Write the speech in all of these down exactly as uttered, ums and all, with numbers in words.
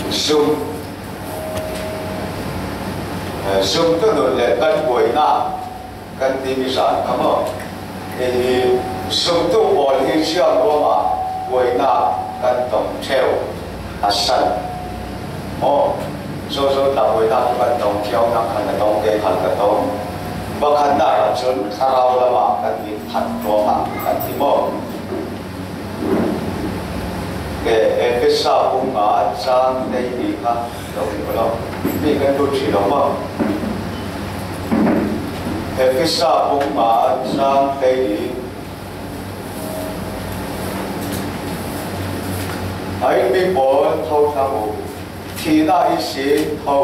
Zum, eh, zumtu nun le kan buaina kan ti mi zan kha maw? Hei hi zumtu pawl hi ziang ruangah buaina kan tong ṭheu a san maw? Zo zo tla buaina kan tong ṭheu, nang khan na tong, kei khan ka tong. Pakhatna ah cun thlarau lamah kan it that ruangah kan ti maw? Efesa bung nga cang hleili kha lo ni ko lo. Mi kan lut ṭhi lo maw? Efesa bung nga cang hleili. A inn mi pawl, tho thlang u. Thihna ihsin tho,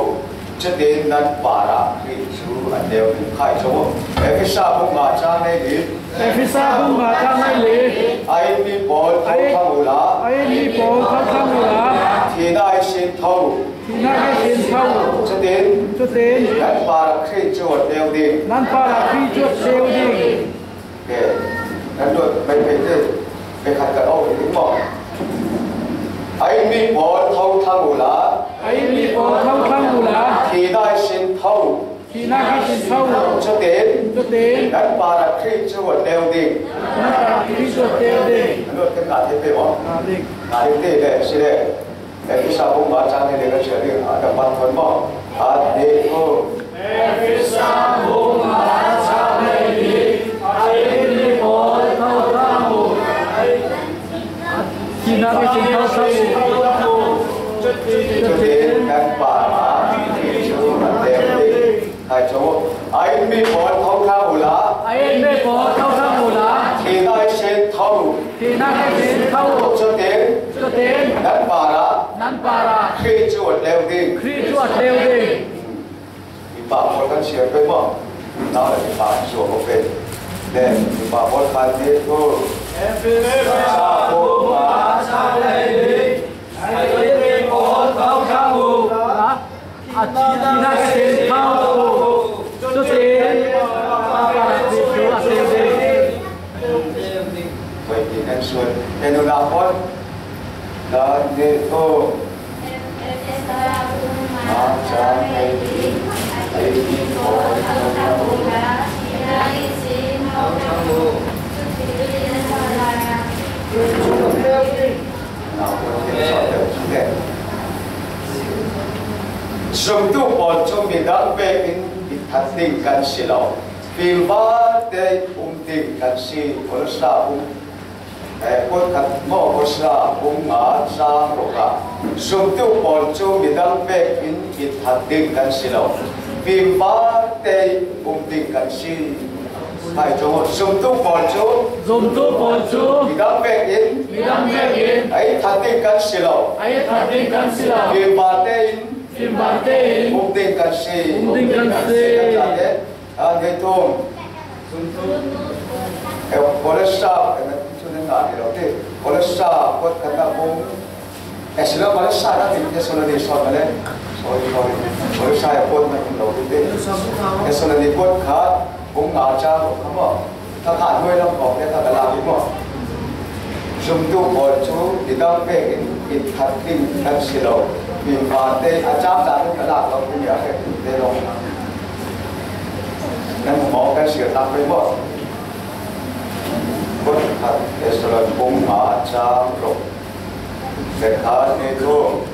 cutin nan parah Khrih cu a tleu ding. Khai cu Efesa bung nga cang hleili. Efesa bung nga cang hleili. A inn mi pawl, tho thlang ula. A inn mi pawl, tho thlang ula. Thihna ihsin tho. Thihna ihsin tho. Cutin. Cutin. Nan parah Khrih cu a tleu ding. Nan parah Khrih cu a tleu ding. Ke, kan luat mai pei te, pei khat kan auh ding maw? A inn mi pawl, tho thlang ula. A inn mi pawl, tho thlang ula. Thihna ihsin tho. Thihna ihsin tho. Cutin. Cutin. Nan parah Khrih cu a tleu ding. Nan parah Khrih cu a tleu ding. Kan luat kan ngah thei pei maw? Ngah ding. Ngah ding te le, si le. Efesa bung nga cang hleili kan siar ding, a dang ban thawn maw? Khat, hnih, thum. Efesa bung nga cang hleili, a inn mi pawl, tho thlang u. Thihna ihsin tho thlang u. Cutin nan parah Khrih cu a tleu ding. Khai cu, a inn mi pawl, tho thlang ula. A inn mi pawl, tho thlang ula. Thihna ihsin tho. Thihna ihsin tho. Cutin. Cutin. Nan parah. Nan parah. Khrih cu a tleu ding. Khrih cu a tleu ding. Mipa pawl kan siar pei maw? Nau le mipa an suak aw pei. Le mipa pawl khan ni tu. Efesa bung nga cang hleili. A inn mi pawl, tho thlang u. A thihna ihsin tho. Cutin, Bawipa Khrih cu a tleu ding. Voikhat kan sual. He nunau pawl, dan ni thum. Nga cang hleili. A inn mi pawl, tho thlang u. Zumtu pawl cu midang pek in it that ding kan si lo, fimvarte um ding kan si. Kolose bung, eh, kuat khat maw, Kolose bung nga cang ruk ah zumtu pawl cu midang pek in it that ding kan si lo, fimvarte um ding kan si. Hai cu zumtu pawl cu. Zumtu pawl cu. Midang pek in. Midang pek in. A it that ding kan si lo. A it that ding kan si lo. Fimvarte in. Fimvarte in. Um ding kan si. Um ding kan si. Kan zate. Ah, hei thum. Zumtu. Eh, Kolose, eh, cu nan ngah ti lo ti. Kolose, kuat khatnak bung. Eh, si lo, Kolose na ti, Thessaloni sawn na le. Sorry, sorry. Kolose a kuat na kum lo ti. Thessaloni kuat khat, bung nga cang ruk kha maw? Kha kha hnuai lam kong te kha ka lak i maw? Zumtu pawl cu midang pek in it that ding kan si lo. Fimvarte a cang cang in ka lak lo, timi a pek te lo. Nan maw kan siar tak pei maw? Kuat khat Thessaloni bung nga cang ruk. Pek khat ni tu.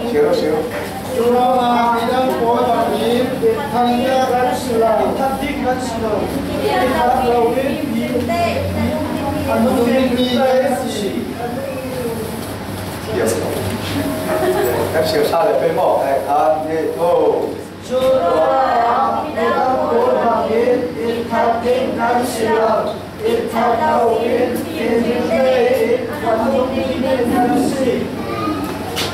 Siru, siru. Curuangah midang pawl bangin it that ding kan si lo. It that ding kan si lo. It that lo in a nungmi kan si. Kan siar sa le pei maw? Pek khat ni tu. Curuangah midang pawl bangin it that ding kan si lo, it that lo in fimte in kan um ding kan si.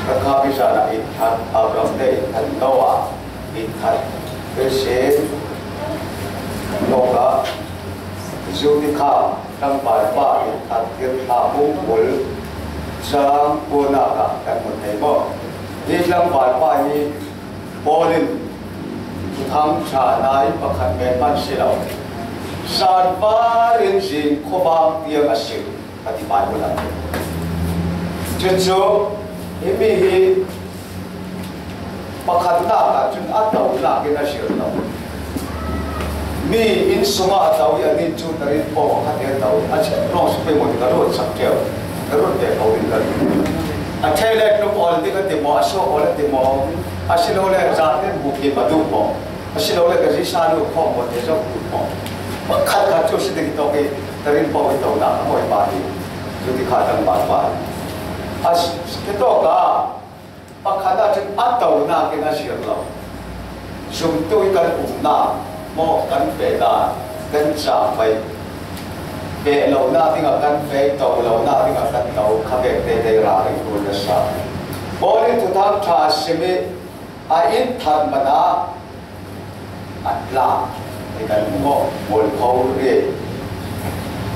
Ka kha pizan ah it that, Abraham te it that, Noah it that, Christian, Noah, Judy kha, tlangval pa in a tirhthlah bung kul cang kuanak ah kan hmu thei maw? Hi tlangval pa hi Paul in Thuthang ṭha nai pakhat men hmanh si lo, zanvar in zing khuavang tiang a si, a ti Baibal ah. Cucu, himi hi pakhatnak ah cun a tonak in a zir lo. Mi inn sungah a to i a nin cu tarin paw khat i a to i a chiah lawng si pei maw ti ka ruat sak ṭheu. Ka ruat ve ko ding ka ruat. A ṭhei le tlum awl ding a ti maw, a suak awl a ti maw, asilole zaten bukim a duh maw, asilole ka zisa nu khawm maw te zong duh maw. Pakhat khat cu si ding tawk i tarin paw i tonak a mawi pa hi. Cu ti kha tang ban ban. A si, si tawk a, pakhat ahcun a tonak in a zir lo. Zumtu i kan umnak maw, kan fehdan, kan cangvai, feh lonak dingah kan feh, to lonak dingah kan to, kha vek teitei ralring kul na sa. Paul in Thuthang ṭha a sim i a in that man ah, a tlak, i kan hmu maw, mualpho ri,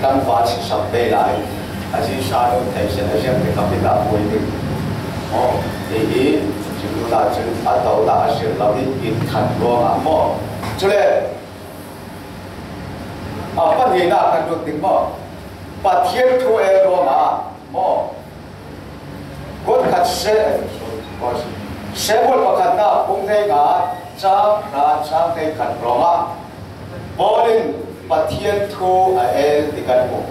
tlangval sisam bei lai, a zisa nu thei seh a ziang te ka pin ah pui ding. Aw, hi hi, cimtu hna cun a tonak a zir lo i in that ruangah maw. Cule, a pahnihnak kan lut ding maw? Pathian thu el ruangah maw? Kuat khat se, Samuel pakhatnak bung hleinga cang hra cang hleikhat ruangah Paul in Pathian thu a el ti kan hmu.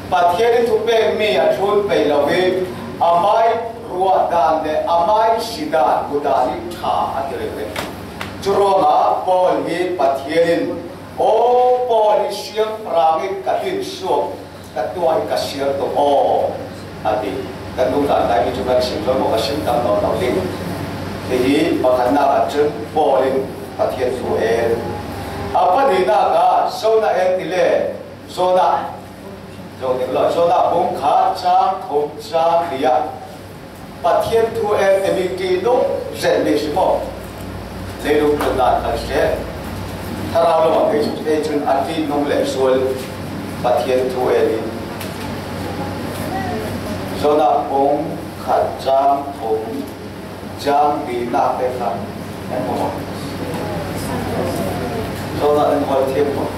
Pathian in thupekmi a thlun pei lo i amai ruahdan le amai sidan mudan i ṭha a ti ringring. Curuangah Paul hi Pathian in, "Aw Paul hi siangpahrang i ka din suak, ka tuah i ka siar tuk aw," a ti. Kan nungzan laimi cu kan sim zo maw, ka sim tam nawn lo ding. Hihi pakhatnak ah cun Paul in Pathian thu el. A pahnihnak ah Jonah el ti le Jonah, Jonah, Jonah bung khat cang thum cang li ah Pathian thu el timi ṭihnung zenhmi si maw? Leilung tlundan khan seh. Thlarau lawng ei, ei cun a ṭihnung le sual Pathian thu el in Jonah bung khat cang thum cang linak te khan kan hmu maw? Jonah nan hawl thiam maw?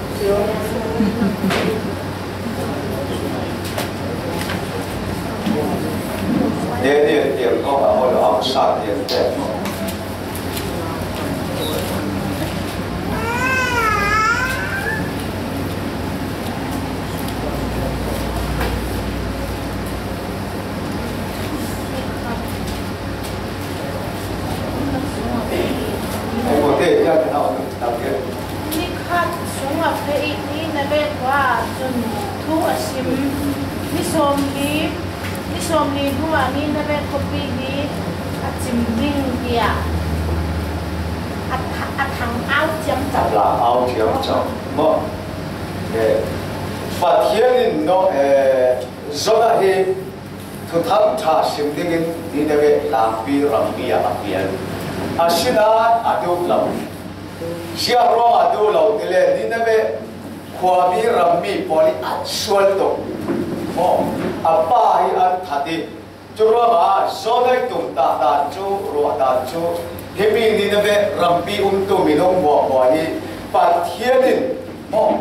Daniel tiang kong a hawl a hausa tiang te maw? Nikhat sungah feh i Nineveh khua ah cun thu a sim. Ni sawmli, ni sawmli hnu ah Nineveh khuapi hi a cim ding tiah a tha-, a thang au ciamco. A thang au ciamco. Maw? Eh, Pathian in Noah, eh, Jonah hi Thuthang ṭha sim dingin Nineveh tlangpi rampi ah a fial. Asinain a duh lo. Ziah ruangah a duh lo ti le Nineveh khuami rammi pawl hi an sual tuk. Maw, a pa hi an that i curuangah Jonah i tumtah dan cu, ruah dan cu, himi Nineveh rampi umtu minung hmuahhmuah hi Pathian in, maw,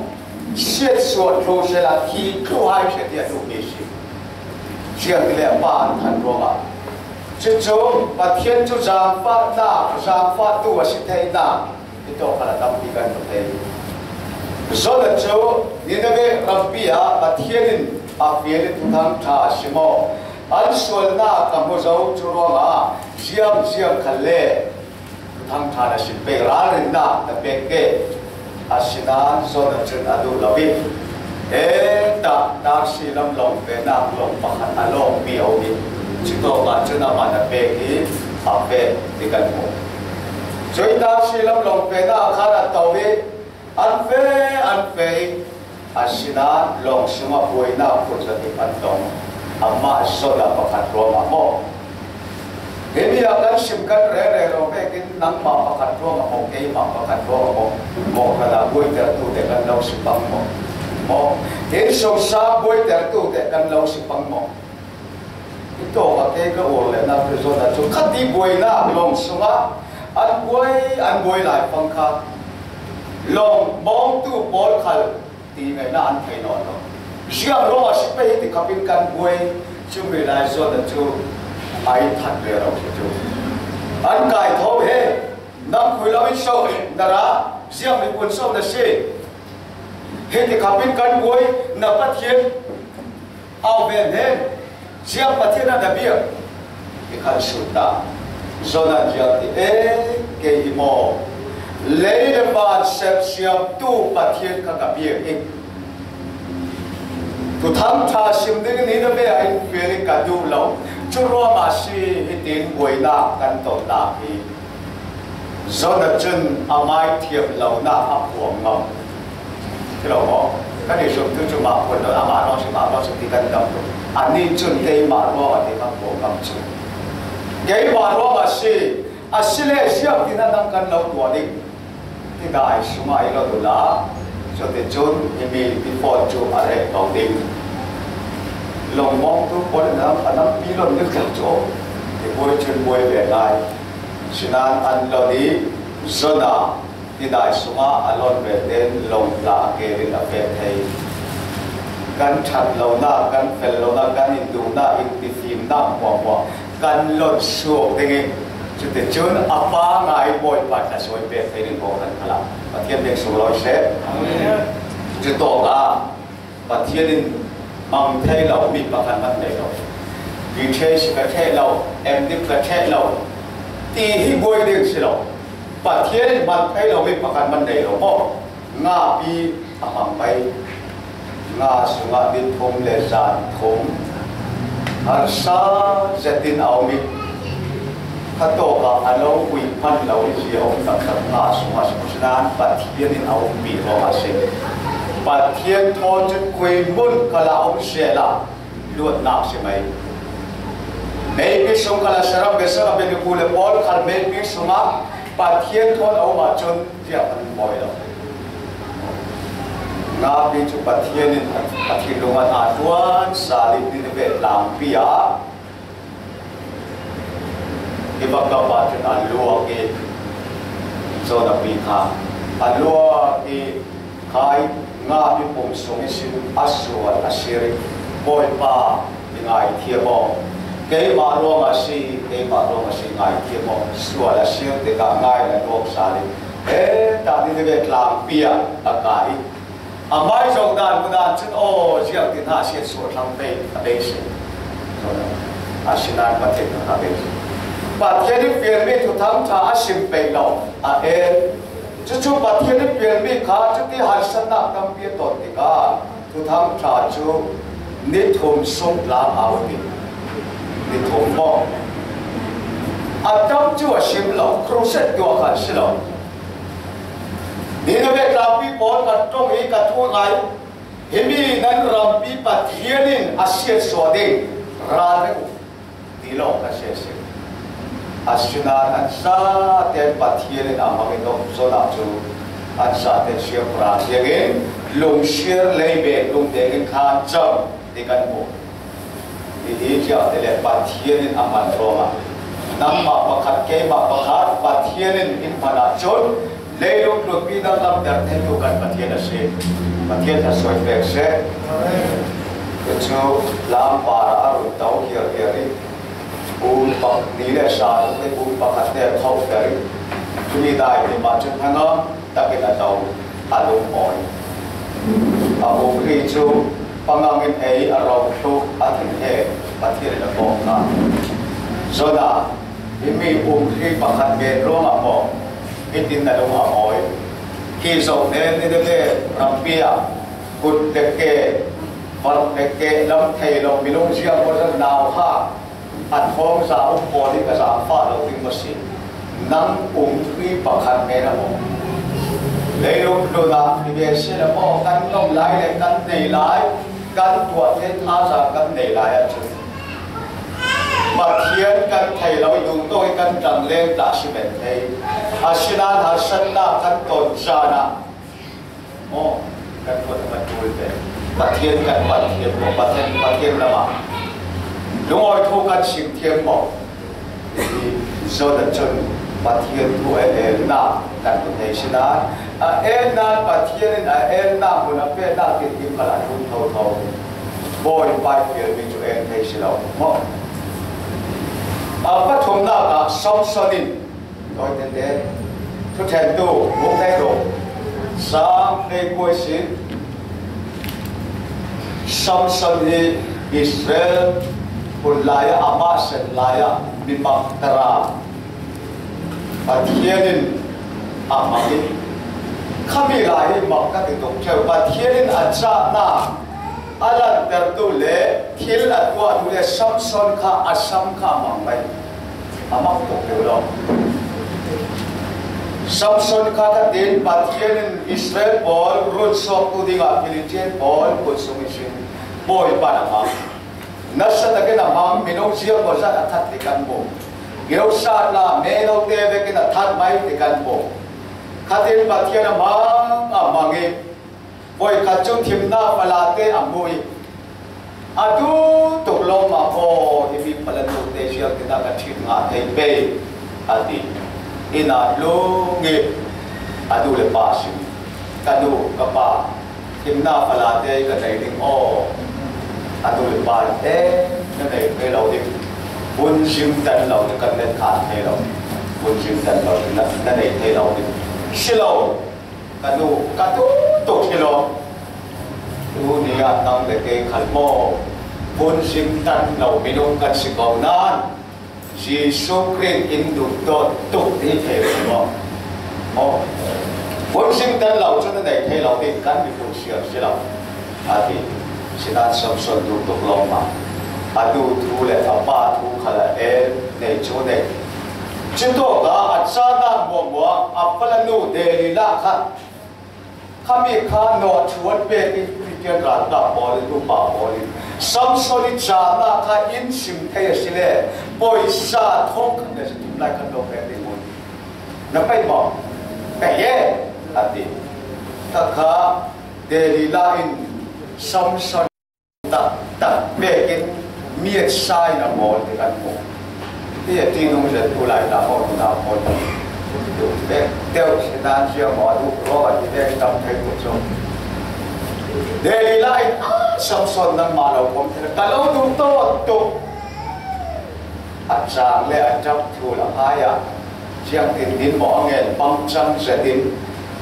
siatsuah thlu sehla thi thlu hai seh tiah a duhmi a si. Ziangtin le a pa an than ruangah. Cucu Pathian cu zaangfahnak, zaangfahtu a si theihnak, hi tawk khan a tampi kan hmu thei. Jonah cu Nineveh rampi ah Pathian in a fial i Thuthang ṭha a si maw? An sualnak ka hmu zo, curuangah ziangziang khalle Thuthang ṭha na sim pei, ralrinnak na pek ve. Asinain Jonah cun a duh lo i, he ta, Tarsi lam lawng fehnak lawng pakhat a lawngmi a um i, cutawk ah cun amah na pek i a feh ti kan hmu. Cui Tarsi lam lawng fehnak khan a to i, an feh, an feh i, asinain lawng sungah buainak phun zat i an tong. Amah Jonah pakhat ruangah maw? Himi ah kan sim kan rere lo vekin nangmah pakhat ruangah maw, keimah pakhat ruangah maw, maw kan a buaitertu te kan lo si pang maw? Maw? Inn sungsa buaitertu te kan lo si pang maw? Hi tawk ah kei ka ur le nak Jonah cu khat i buainak lawng sungah an buai, an buai lai pang kha lawng bawngtu pawl khal ti ngaihna an thei nawn lo. Ziang ruangah si pei hi ti khap in kan buai, Cumi lai Jonah cu a it that ve lo si cu. An kai tho he, nang khui lo in so na ra, ziang mi kun so na si. Hiti khap in kan buai, na Pathian au ve hnen, ziang Pathian a na biak. I khan sut ta. Jonah ziang ti e, kei hi maw, lei le van sep siam tu Pathian kha ka biak hi. Thuthang ṭha sim ding Nineveh ah in fial in ka duh lo. Cu ruangah si hitin buainak kan tonnak hi. Jonah cun amai thiam lonak a phuang ngam. Ti lo maw? Kan i zumtu cu mah phuan lo, amah ruang si, mah ruang si ti kan dam tuk. Anih cun keimah ruangah ti kan phuang ngam cu. Keimah ruangah si, a si le siam ti na nang kan lo tuah ding. Tidai sungah i lot uhla, cuticun himi tifawn cu a reh ko ding. Lawngmawngtu pawl in a lam, a lampi lon ding cu, i buai cun buai ve ngai. Sinan an lon i Jonah tidai sungah a lon ve tein lawng tla a kel in a feh thei. Kan ṭhat lonak, kan fel lonak, kan in duhnak, in tifimnak hmuahhmuah kan lon suak ding i, cuticun a pangai Bawipa thlasuai pek thei ding kong kan khalah Pathian beng sung lo seh. Amen. Cutawkah Pathian in hmang thei lo mi pakhat hman nei lo. B Th si ka ṭheh lo, M Div ka ṭheh lo ti hi buai ding si lo. Pathian in hman thei lo mi pakhat hman nei lo maw? Ngapi a hmang pei. Nga sungah ni thum le zan thum harsa zetin a um i, khatawkah a lo uih hman lo i zia a um taktak nga sungah si, sinan Pathian in a umpi ruangah si. Pathian thawn cun khui hmun khalah a um sehla luatnak si mai. Meipi sung khalah saram ve saram ve, mipu le pawl khal meipi sungah Pathian thawn a um ahcun ziah kan bawi lo. Ngapi cu Pathian in a, a thinlung a hna ṭuan sal i Nineveh tlangpi ah i va kap ahcun a luak i Jonah pi kha a luak i khai ngapi pum sung ihsin a sual a sir i Bawipa i ngaithiam aw, keimah ruangah si, keimah ruangah si ngaithiam aw, sual a sir tikah ngai na luak sal i he ta Nineveh tlangpi ah a kai i, amai zong dan hmudan cun aw, ziang ti hna siatsuah thlang pei a bei si. Asinan Pathian kha a bei si. Pathian i fialmi thuthang ṭha a sim pei lo, a en. Cucu Pathian i fialmi kha cuti harsatnak tampi a ton tikah thuthang ṭha cu ni thum sung tlang a um i, ni thum maw? A tam cu a sim lo, crusade tuah kha a si lo. Nineveh tlangpi pawl kan ṭong i ka thu ngai. Himi nan rampi Pathian in a siatsuah ding, ralring uh, ti lawng kha si a si. Asinain an zaten Pathian in a hmang i dawh Jonah cu an zaten siangpahrang tiangin lungsiar leiben lungdeng in thlan cam ti kan hmuh. Hihi ziah ti le Pathian in a hman ruangah nangmah pakhat, keimah pakhat Pathian in in hman ahcun leilung tlunpi danglam ter theitu kan Pathian a si. Pathian a suai pek seh. Cucu lampar ah a run to hiarhiar i, um pak ni le sa tuk i, um pakhat te khoh ter i, tuni dai ni mah cun hnangam takin a to, a lungawi. A umri cu pangang in ei a ro thluk a thin he Pathian in a bawh hna. Jonah, himi umri pakhat men ruangah maw hitin na lung a awi? Hi zoh nen Nineveh rampi ah kut le ke, varh le ke lam thei lo minung ziang aw zat nau ha. A thawngza um pawl hi ka zaangfah lo ding maw si? Nang umpi pakhat men a maw? Leilung tlun ah mi ve si le maw, kan nong lai le kan nei lai, kan tuah te thazaang kan nei lai ahcun Pathian kan thei lo i, dungtawk i kan ṭang leng tla si men thei. Asinain harsatnak kan ton caan ah maw, kan kut a kan ṭul ve. Pathian kan pan thiam maw? Pathian, Pathian lamah lungawi thu kan sim thiam maw? Hi Jonah cun Pathian thu a elnak kan hmu thei si nain, a elnak, Pathian in a elnak hmun a fehnak tinkim khalah a ṭul thotho. Bawipa i fialmi cu en thei si. Lo maw? A pathumna ah Samson in, tawite te, Thuṭhentu bung hleiruk, Sam hleikua sin, Samson hi Israel hun lai-ah, amah sen lai-ah mi maktar a, Pathian in a mang hi, khami lai hi mang ka ti tuk ṭheu. Pathian in a chahna a lantertu le thil a tuahtu le Samson kha a sam kha a mang mai. A mang tuk ṭheu lo. Samson kha ka tin, Pathian in Israel pawl run suaktu dingah Philistine pawl khut sung ihsin Bawipa in a mang. Nasa takin a mang, minung ziang maw zat a that ti kan hmu. Gilgal-a melote vekin a that mai ti kan hmu. Khatin Pathian a mang, a mang hi. Voikhat chu thimna falate a hmu hi. A duh tuk lawm a, aw, hi mi falanute ziang tina ka ṭhit ngah thei pei, a ti. Inn ah lung hi, a nu le pa sim. Ka nu, ka pa, thimna falate ka nei ding aw. A nu le pa in, e, na nei thei lo ding. Vun zing tan lo ding, kan let kha thei lo. Vun zing tan lo ding, na, na nei thei lo ding. Si lo, ka nu, ka duh tuk hi lo. Tuni-ah nang le kei khal maw, vun zing tan lo minung kan si ko nan, Jesu Khrist in duh dawt tuk ti thei lo maw? Aw, vun zing tan lo chu na nei thei lo ding, kan mipui siam si lo, a ti. Sinan Samson duh tuk lawm a, a nu thu le a pa thu khal a el nei chu nei. Chutawka a chahna muahmuah a falanu Delila kha, khami kha nawh ṭhuat vekin Philistine ralkap pawl in, upa pawl in, Samson i chahna kha in sim thei a si le, pawisa thawk khat le si tum lai khat lo pek ding un. Na pei maw? Pei e, a ti. Kha kha Delila in Samson tak tak vekin mietsa in a mawl ti kan hmu. Hi a ti nung zet tu lai ta maw, tu na mawl. Tu vek deuh si nan zia maw, a duh ruak a ti vek tam thei tu chu. Delila in, a, Samson nangmah lo pawm thei, ka lo duh tawk tuk. A chang le a ṭap thu la ngai a, ziangtin din maw a ngen pang chang zetin,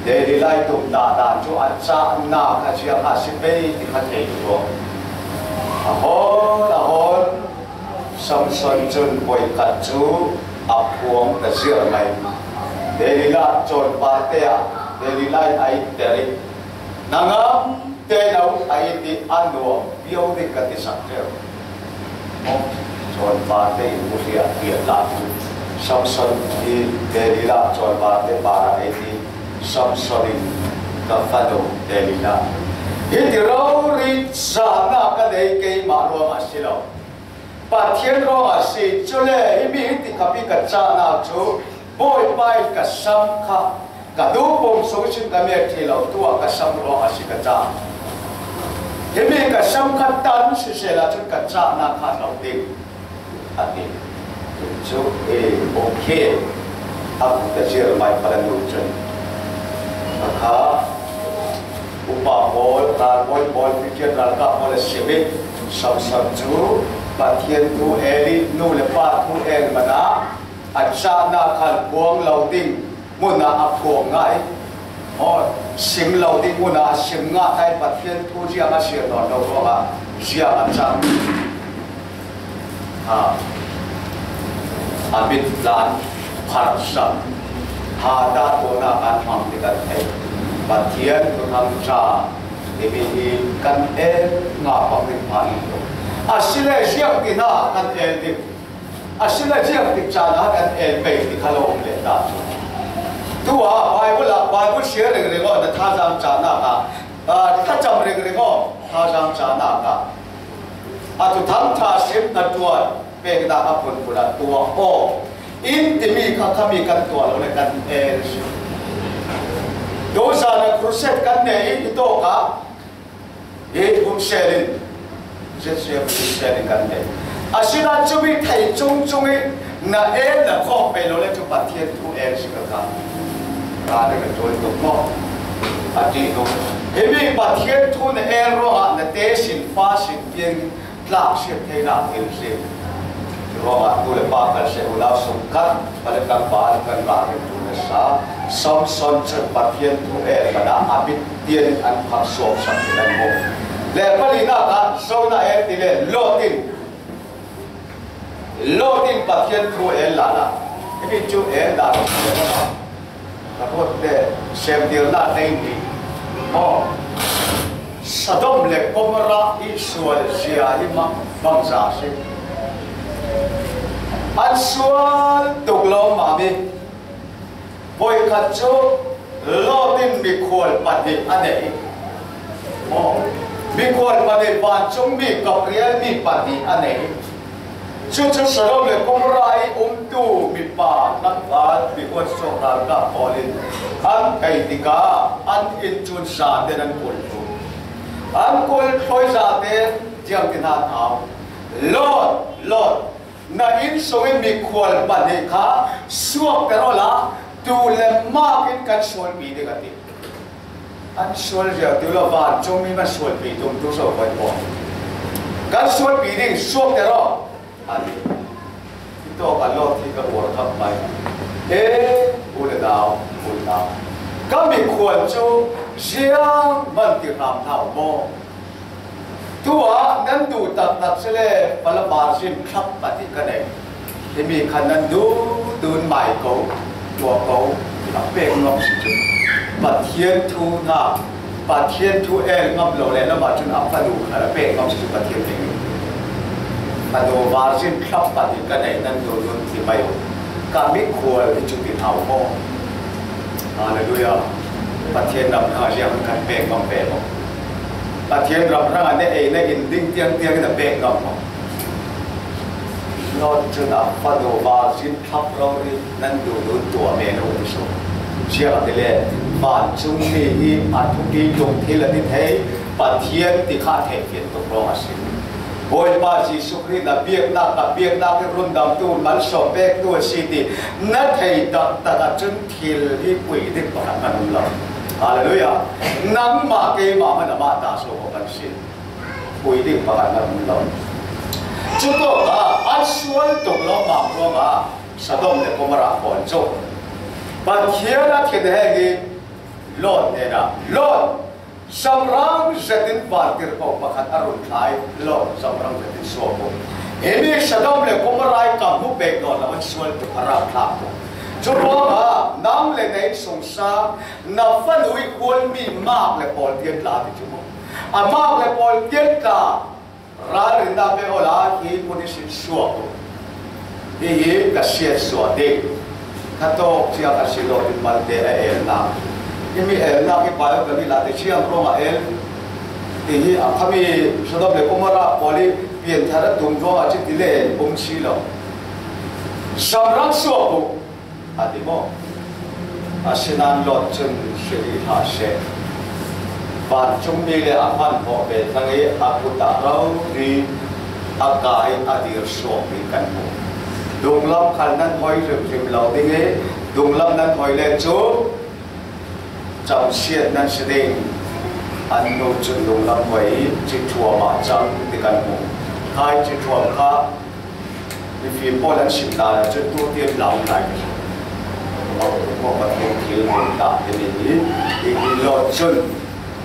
Delila i tumna dan chu a chahna kha ziang a si pei ti kha thei tuk. A hawl, a hawl, Samson chun voikhat chu a phuang ta ziar mai. Delila chawnpate ah, Delila in a inter i, nangam te lo a in i a nuam viau ding ka ti sak ṭheu. Aw, chawnpate in muhliah pian la chu. Samson hi Delila chawnpate par a ei hi. Samson in ka fanu Delila. Hiti rori zahna ka nei keimah ruangah si lo. Pathian ruangah si, chule himi hiti khapi ka chahna chu Bawipa in ka sam kha, ka duh pum sung sin ka miak thei lo, tua ka sam ruangah si ka chah. Himi ka sam kha tan sisela chun ka chahna kha lo ding, a ti. Chu, e, okay. A kut a zir mai pala nu chun. Kha, upa pawl, ralbawi pawl, Philistine ralkap pawl a sim i, Samson chu Pathian thu el i, nu le pa thu el man a, a chahna kha phuang lo ding munah a phuang ngah i, aw, sim lo ding munah a sim ngah ta i, Pathian thu ziang a siam nawn lo ruangah ziang a chang. A, a mit tlan pharsak, hat a tuahna kan hmang ti kan thei. Pathian thuthang ṭha himi hi kan el ngah bang ding pha hi lo. A si le ziang tina kan el ding. A si le ziang ti chana kan el pei ti kha lo om le ta. Tua Bible ah, Bible sia ringring aw, na thazang chana ka, a, thacham ringring aw, thazang chana ka. A thuthang ṭha sim na tuan pekna a phunphun a tua aw. In timi kha khami kan tuan lo le kan el si. Dozana crusade kan nei i tawk a, hi hum selin, Z C F hum selin kan nei. A sina chumi thei chung chung i na el na khawk pei lo le chu Pathian thu el si ka ka. Ka le ka tuan tuk maw. A ti tuk. Himi Pathian thu na el ruangah na te sin, fa sin, pian tlak siat theinak thil si. Ruangah tu le pa kan si unau sung khat, pa le kan pa an kan rah rin tu le sa. Samson cun Pathian thu el mana a mit tian an phak suak sak ti kan hmuh. Le palinak ah Jonah el ti le Lot in Lot in Pathian thu el lala. Himi cu el lala. Ka ruat le semtirnak nei ni. Maw. Sodom le Gomorrah i sual zia hi mah bangza si. An sual tuk lo mah mi. Voikhat cu Lot in mikhual pahnih a nei. Aw, mikhual pahnih vancungmi Gabriel mi pahnih a nei. Cucu Sodom le Gomorrah i umtu mipa tlangval mi huat suak ralkap pawl in an kaih tikah an inn cun zate an kul thlu. An kul thloi zate ziangtin han au. Lot, Lot, na inn sungin mikhual pahnih kha suakter awla, tu le mak in kan sualpi ding a ti. An sual zia tu lo vancungmi man sualpi tum tu so kan pawh. Kan sualpi ding suakter aw. A ti. Hitawk a Lot hi ka uar thap mai. E, u le nau, u le nau. Ka mikhual cu ziang man ti hram hna u maw? Tuah nan duh taktak si le pala barzin thlap pahnih ka nei. Himi khan nan duh dun mai ko, tuah ko, a pek ngam si cu. Pathian thu hna, Pathian thu el ngam lo le lamah cun a fanu khan a pek ngam si cu Pathian pek. Fanu barzin thlap pahnih ka nei nan duh dun ti mai uh. Ka mikhual hi cu ti hna u maw? Hallelujah. Pathian ram hna ziang kan pek ngam ve maw? Pathian ram hrang ah na ei na in ding tiang tiang in a pek ngam maw? Lot cun a fanu barzin thlap rori nan duh dun tuah men u ti so. Ziangahtile vancungmi hi a thupi tung thil a ti thei, Pathian ti kha a theih fian tuk ruang a si. Bawipa Jesuh Khrih na biaknak, ka biaknak hi rundamtu, malsawm pektu a si ti na thei taktak ahcun thil hi pui ding pakhat hmanh um lo. Hallelujah. Nangmah keimah hmanh amah ta so ko kan si. Pui ding pakhat hmanh um lo. Cutawkah an sual tuk lawmmam ruangah Sodom le Gomorrah pawl cu Pathian a thin heng i Lot hnenah, Lot, zamrang zetin vantirhko pakhat a run thlai, Lot, zamrang zetin suak u. Himi Sodom le Gomorrah i ka hmu pek nawn lo an sual tuk a rak thlak u. Cu ruangah nang le na inn sungsang, na fanu i khualmi mak le pawl tian tla ti cu maw? A mak le pawl tian tla ralrinnak pe awla hi punisin suak u. Hihi ka siatsuah ding. Khatawk cia ka si lo in malte a elnak. Himi elnak hi pai awk kan i late ciang ruangah el. Hihi a khami Sodom le Gomorrah pawl i pianthar a tum ruangah citi le um si lo. Samrang suak u. A ti maw? Asinain Lot cun si rih hlah seh. Vancungmi le a hmanhmawh ve cang i a kut ah rori a kai a dir suakmi kan hmu. Dunglam khal nan hoi hrimhrim lo ding i dunglam nan hoi le cu camsiat nan si ding. An nu cun dunglam hoi i cithuam ah cang ti kan hmu. Khai cithuam kha Mifim pawl an sim hna ahcun tu tiang lau lai. Mah Pathian thil hmuh ta timi hi, hi, hi Lot cun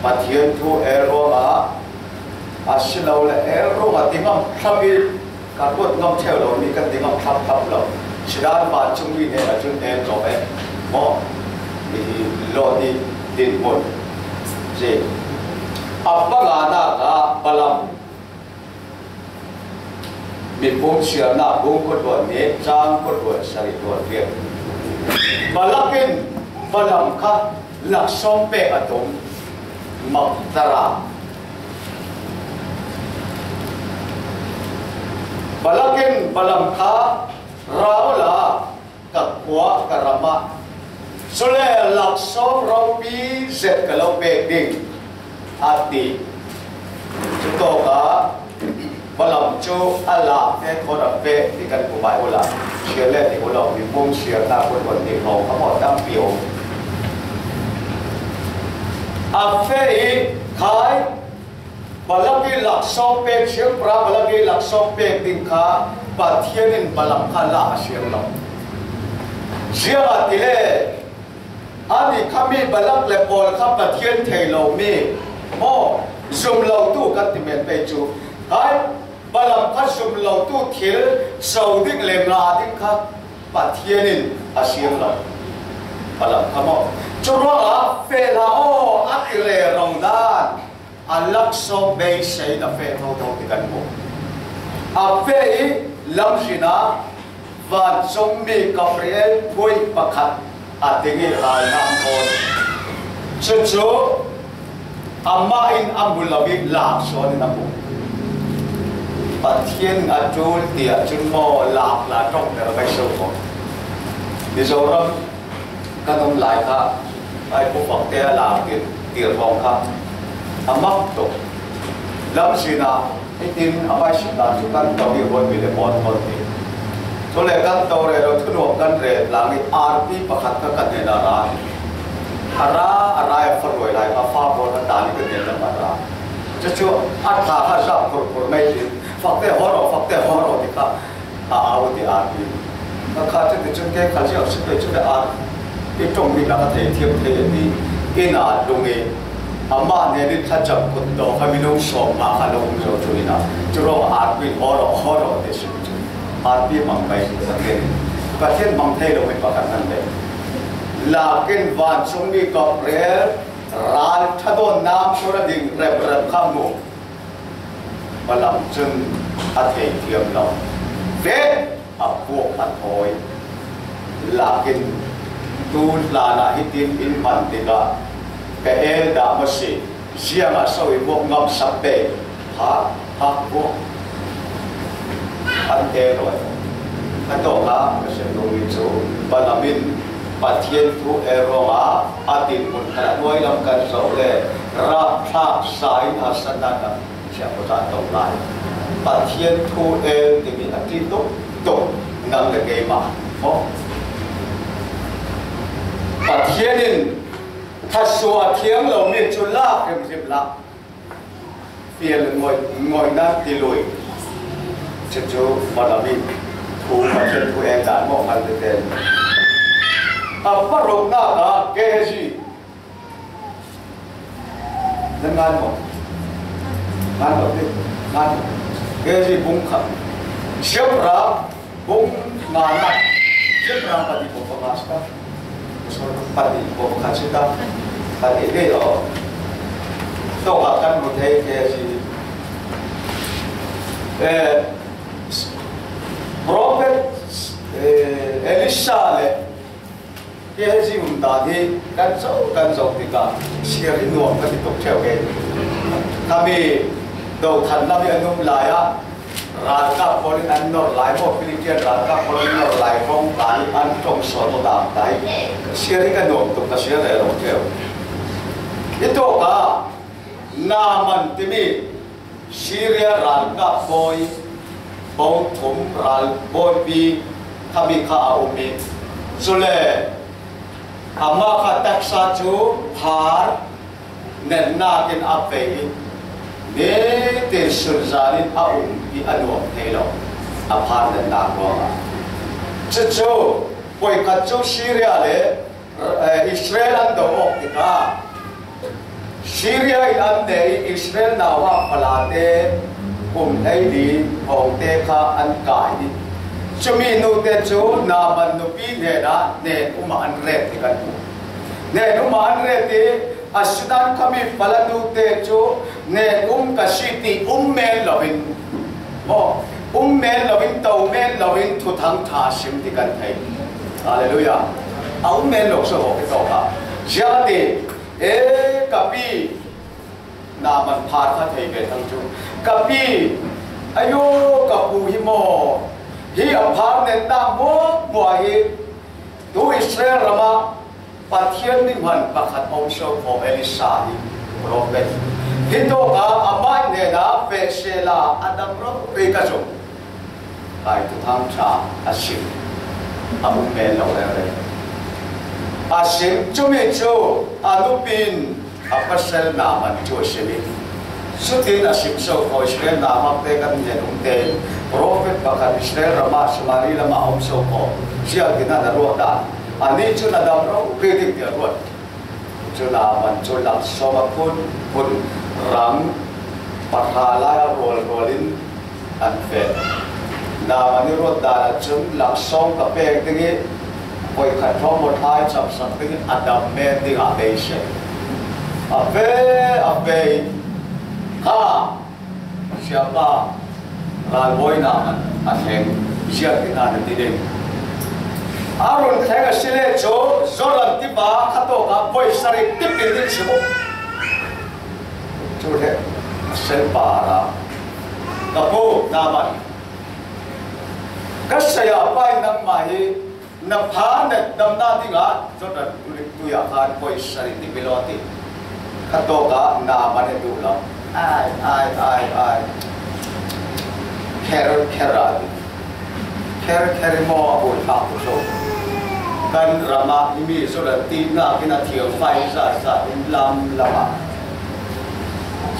Pathian thu el ruangah a si lo le el ruangah ti ngam thlap i ka ruat ngam ṭheu lo mi kan ti ngam thlap thlap lo. Sidan vancungmi hnen ahcun el ko ve maw? Hi, hi Lot i dinhmun si. A panganak ah Balaam Mipum siarnak bung khuaruah nih cang khuaruah sarih ruah riat. Balak in Balaam kha laksawng pek a tum. Makdara. Balak in Balaam kha ra awla ka khua ka ram ah cule laksawng ropi zet ka lo pek ding a ti. Cutawkah Balaam cu a lak te thawn a pek ti kan hmu bai awla, siar le ti awla, mipum siarnak khuaruah nih hrawng a hmawh tampi a um. A feh i khai Balak i laksawng pek, siangpahrang Balak i laksawng pek ding kha Pathian in Balaam kha lak a siam lo. Ziangahtile a ni kha mi Balak le Paul kha Pathian thei lo mi maw, zum lotu kan ti men pei chu. Hai, Balaam kha zum lotu thil zo ding le ngah ding kha Pathian in a siam lo. Balaam kha maw. Churuangah feh hlah aw a ti rero nan a laksawng beisei in a feh thotho ti kan hmu. A feh i lamzin ah vancungmi Gabriel phuih pakhat a ding i ralnam thawn. Cucu amah in a hmu lo i lak sawn in a hmu. Pathian a ṭul tiah cun maw lak la ṭongter a beiso maw? Mizoram kan um lai kha, ai pufakte a lak tir, tir hrawng kha a mak tuk. Lamzin ah hitin a hmaisim dan cu kan to i ruat mi le pawn thawn ti. Cule kan to rero thunuam kan rel lang i arpi pakhat kha kan hnenah a ra. A ra, a ra i a fa ruai lai kha fa pawl kha dan i kan hnenah a ra. Cucu a ṭha kha zak phurphur mai tin, fakte haw rawh, fakte haw rawh ti kha a au ti a ti. Ka kha cu ti cun ke khal ziau si pei cu ke a i ṭong mi nak a thei thiam thei a ti. Inn ah lung i amah hnen in thlacam kut daw kha minung sawm nga kha lo um zo cu inn ah cu rawh a arpi haw rawh, haw rawh ti si cu. Arpi mang pei Pathian, Pathian mang thei lo mi pakhat nan pei. Lakin vancungmi Gabriel ral ṭha dawn nam sur a ding remrem kha mu. Balaam cun a thei thiam lo. Ve, a puak a thawi. Lakin tu hlanah hitin in hman tikah ka el dah maw si? Ziangah so i puak ngamsak pei? Ha, ha, puak. An el rawi. A tawkah ka sim dungmi cu Balaam in Pathian thu el ruangah a dinhmun khan a nuai lam kan zoh le rapthlak sa in harsatnak kan Siangpahrang to lai. Pathian thu el timi a ṭih tuk tuk nang le keimah maw? Pathian in thasua thiang lo mi cu lak hrimhrim lah. Fial ngoi, ngoinak ti lui. Cucu Balaam in thu Pathian thu el dan maw ngal tete. A paruknak ah Gehazi Na ngan maw? Ngan maw? Ngan maw? Gehazi bung khat. Siangpahrang bung nganak. Siangpahrang pahnih pawh pakhat si ta. Sorry, pahnih pawh pakhat si ta. Pahnih ve aw. Tawkah kan hmu thei Gehazi. Eh, Prophet, eh, Elisha le Gehazi um dan hi kan zoh, kan zoh tikah sir hi nuam ka ti tuk ṭheu ke. Khami dothlan lam hi an um lai ah ralkap pawl in an nor lai maw, Philippine ralkap pawl in an nor lai kong kai an ṭong sawn aw dang kai. Sir hi ka nuam tuk, ka sir rero ṭheu. Hi tawkah Naaman timi Syria ralkap bawi, bo thum ral bawipi khami kha a um i, cule amah kha taksa cu phar nennak in a vei i, nitin sunzan in a um i a nuam thei lo, a phar nennak ruangah. Cucu, voikhat cu Syria le eh, Israel an do awk tikah Syria in an neh i Israel nauhak falate kum hleili hawngte kha an kai i, cumi nute cu Naaman nupi hnenah nen um ah an ret ti kan hmu. Nen um ah an ret i, a sidan khami falanute cu nen um ka si ti um men loin, maw, um men loin, to men loin Thuthang ṭha sim ti kan thei. Halleluiah. A um men lo saw awk i tawk a. Ziangati, e, ka pi, Naaman phar kha thei ve thang cu. Ka pi, ayo, ka pu hi maw, hi a phar nennak hmuahhmuah hi tu Israel ramah Pathian mi hman pakhat a um so kho Elisha hi prophet. Hi tawkah amah hnenah feh sehla a dang rori ka zong. Kai Thuthang ṭha a sim. A um men lo rere. A sim cumi cu a nupi in a pasal Naaman cu a sim i. Sutin a sim so kho Israel Naaman te kan ngen um te, prophet pakhat Israel ramah Samari lamah a um so kho, ziak tina na ruah dan. Ani cu na dam ro, pi ding tia ruat. Cu Naaman cu laksawng a phun phun rang pahra lai a rual rual in an feh. Naaman i ruat dan ah cun laksawng ka pek ding i voikhat hrawng maw thla i camsak ding i a dam men ding ah beisei. A ve, a ve. Kha, siapa, ralbawi Naaman a thleng, ziak tina na ti ding. A run thleng a si le cu Jordan tiva khatawk ah voi sarih tipil ding si mu. Cu le a sel par ah, ka pu Naaman, ka saya pa in nangmah hi na pha na damnak dingah Jordan tui ah khan voi sarih tipil aw ti. Khatawk ah Naaman a duh lo. Ai, ai, ai, ai. Kher, kher a ti. Kher, kher i maw a bul thak tu so. Kan ram ah i mi Jordan tinak in a thiam fai zat zat in lam lam ah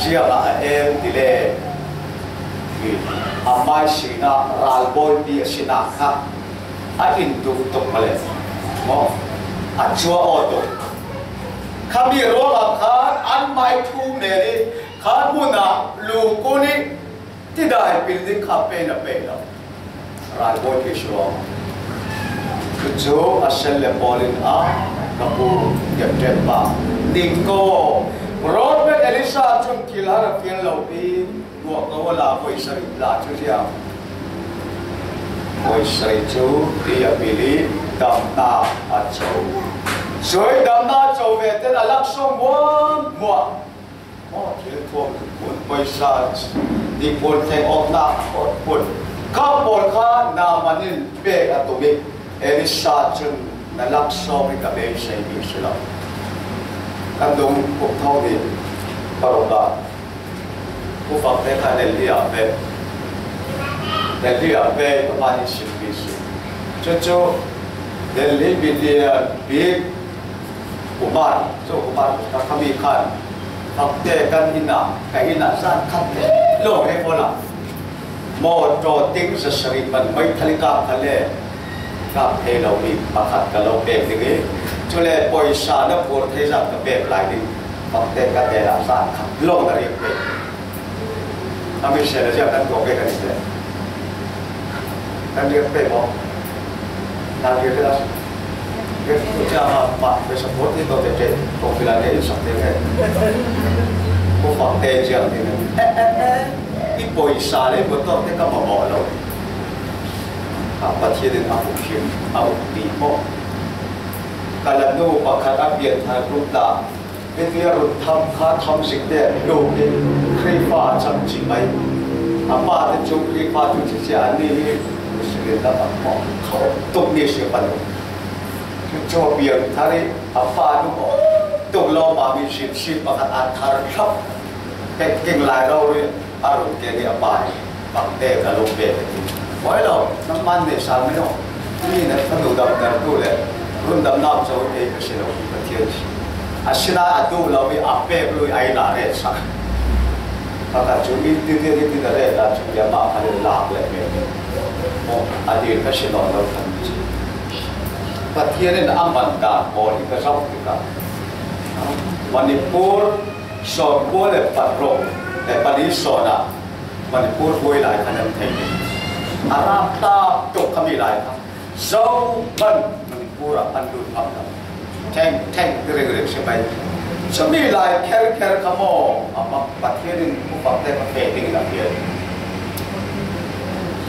ziang ah a en ti le. A mai sinak ralbawipi a sinak kha a in duh tuk male. Maw, a cuah aw tuk. Khami ruangah khan an mai thu men i khan hmun ah lu kun i tidai pil ding kha pe na pe lo. Ralbawipi si lo. Cucu a sel le pawl in a ka pu, ṭemṭem pa, ning ko. Prophet Elisha cun thil har a fian lo pi. Ruah ko a la voi sarih la cu ziang. Voi sarih cu ti a pil i damnak a co. Cui damnak co ve ten a laksawng muam muam. Maw thil thuam hmun poisa ti pawl thleng awknak a kawt phun. Kha pawl kha Naaman in pek a tum i Elisha cun na laksawng i ka beisei bik si lo. Kan dung kuk tho nih paruk ah Pu Fakte kha Delhi ah ve. Delhi ah ve, amah nih sim mi si. Cucu Delhi Midian bik Kumar, cu Kumar ka khami khan Fakte kan inn ah, ka inn ah zan khat te lo he ko la. Mawṭaw ting zasarih man mai thali kap kha le kap thei lo mi pakhat ka lo pek ding i, cule poisa na phur thei zat ka pek lai ding. Fakte ka te la zan khat lo na riak pek. A mi se na ziak kan tuak ve kan i te. Kan riak pek maw? Na riak te la. Riak tu cia ma ma pe support ni to te te. Ko fila te in sak te ke. Ko fak te cia ni. Eh, eh, eh. I poisa le ko to te ka ma maw lo. A Pathian in a huk him, a huk ti maw. Ka la nu pakhat a pian thar tuk ta. Peter run tham kha tham zik te an hluk i Khrihfa a cam cih mai. A pa te cu Khrihfa tu cicia an nih i Muslim lam ah maw kho tuk mi si pan. Cu cu a piang thar i a pa nu maw tuk lo ma mi sin sin pakhat a thar thlap pek keng lai lo i a run ke ni a pa i. Bangte ka lo ve ka ti. Bawi lo, nangmah nih sal mai lo. Mi na ka duh damter tu le, rundamnak co kei ka si lo, Pathian si. Asinain a duh lo i a pek lo i a ina ret sak. Pakhat cu i ti ti ti ti na ret la cu ya ma kha le lak le me me. Mo, a dir ka si lo lo kan si. Pathian in a man dan bawl i ka zauh tikah Manipur, Sawmkua le Patro, le Pali sawn ah Manipur buai lai kha nan thei. A rap tlap tuk kha mi lai kha. Zohman Manipur ah an lut pham lo. Theng, theng, ring, ring, si mai. Cumi lai kher, kher kha maw, a mak Pathian in upat te kha pe ding in a fial.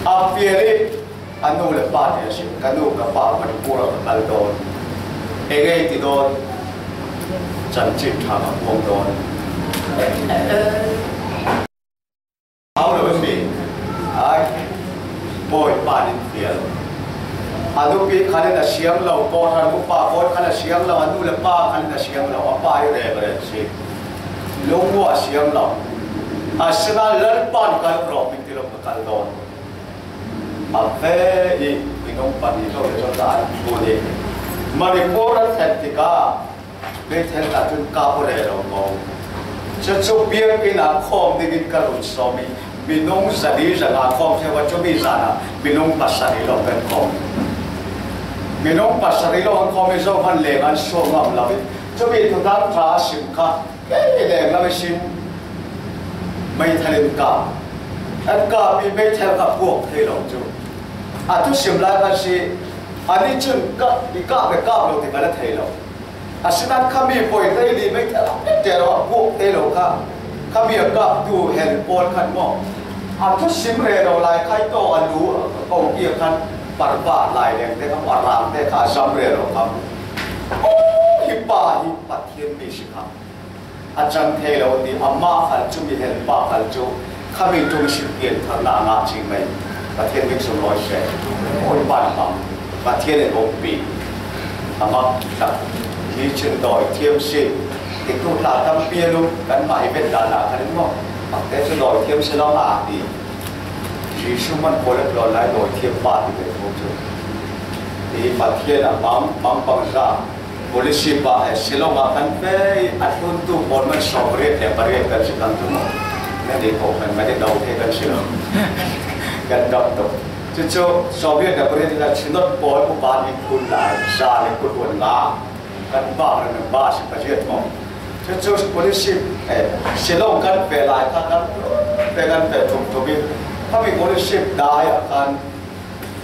A fial i A nu le pa nih a si, ka nu ka pa Manipur ah ka kal dawn. Enge ti dawn? Chanchin ṭha ka puang dawn. Hau lo mi. Ai, Bawipa nih fial. A nupi khan in a siang lo, kawhhran upa pawl khan a siang lo, a nu le pa khan in a siang lo, a pa hi Reverend si. Lungmuang a siang lo. Asinain Lalpa nih kal rawh min ti lo ka kal dawn. A ve i minung pahnih lo le cawk an phun i Manipur an thlen tikah Bethel ah cun kap aw rero ko. Cucu biakinn ah khawm dingin ka run sawm i, minung zali zanga khawm cio a, cumi zana minung pasarih lo kan khawm. Minung pasarih lo an khawm i, zo han leng an suak ngam lo i, cumi Thuthang ṭha a sim kha kei leng lam i sin. Meithal in kap, an kap i meithal ka puak thei lo cu. A thusim lai kan si, ani cun ka, i kap le kap lo ti ka la thei lo. Asinain khami poi tei li meithal a pek ṭial lo, a puak tei lo kha. Khami a kaptu hel pawl khan maw, a thusim rero lai khai tawk a lu a ko ki a khan parpah lai leng te kha, a rang te kha a zam rero kha. Oh, hi pa hi Pathian mi si kha. A cang thei lo ti, amah khal cu, mi hel pa khal cu, khami ṭung si pian tharnak a ngah cing mai. Pathian min sung lawi seh. Oi, pan a hmang. Pathian in umpi. A mak tak. Hi cun dawi thiam si. Tiktuk hla tampi a lum. Kanmah i vet dan ah khan in maw, pakte cu dawi thiam si lo a ti. Jesuh man khaw le tlawm lai dawi thiam pa ti ve thawng cu. Hi Pathian a hmang, hmang bangza. Policy pa he Shillong ah kan pe i, a tluntu pawl man sawmriat le pariat kan si kan tu maw? Nan i ko kan man i do thei kan si lo. Kan dam tuk. Cucu sawmriat le pariat ila Chinot pawl upa nih kun lai, za le kul hun nga. Kan ba ran ba si pariat maw? Cucu policy, eh, Shillong kan pe lai kha kan pe, kan pe tum tum i. Kami policy dai a kan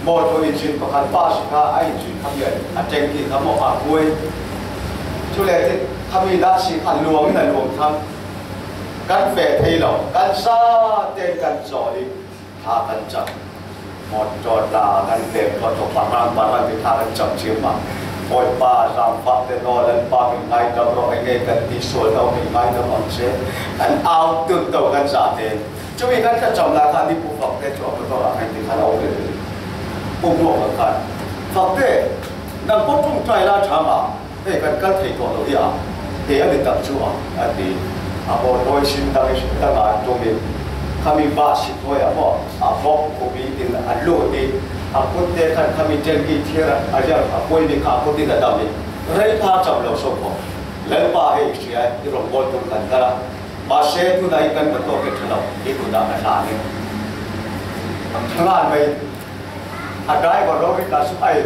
Mawṭaw engine pakhat pa si kha, a engine kha bia a tank kha maw a kuai. Cule ti khami dah si kha luang in a luang thang. Kan feh thei lo, kan zate kan cawl i tha kan cam. Mawṭaw tla kan feh, mawṭaw parang parang ti tha kan cam ciammam. Bawipa, zaangfahte naw, Lalpa min ngaidam rawh, enge kan ti sual lo, min ngaidam ang che. Kan au tun to kan zate. Cumi kan ka cam lai kha, ni pu fakte cu a motor ah kan ti khan a um le. Pu pu kan khan. Fakte, nang ko ṭum ṭai la ṭha ma. Hei, kan kal thei tuah lo hi a. Hei, a ni tak cu a, a ti. A baw tawi sin dang i sin dang a ṭum i. Khami ba si tuai a maw. A bawk khubi in a lut i. A kutte khan khami ṭelki thiar a, a ziar a kuai mi kha a kut in a dam i. Rei pha cam lo so ko. Lalpa hei si a, i rawngbawl tum kan kal a. Mahse, tunah hi kan va tawk i ṭha lo, hi tunah ka hlan hi. Ṭha ngai mai, a driver lo rit la suk ai,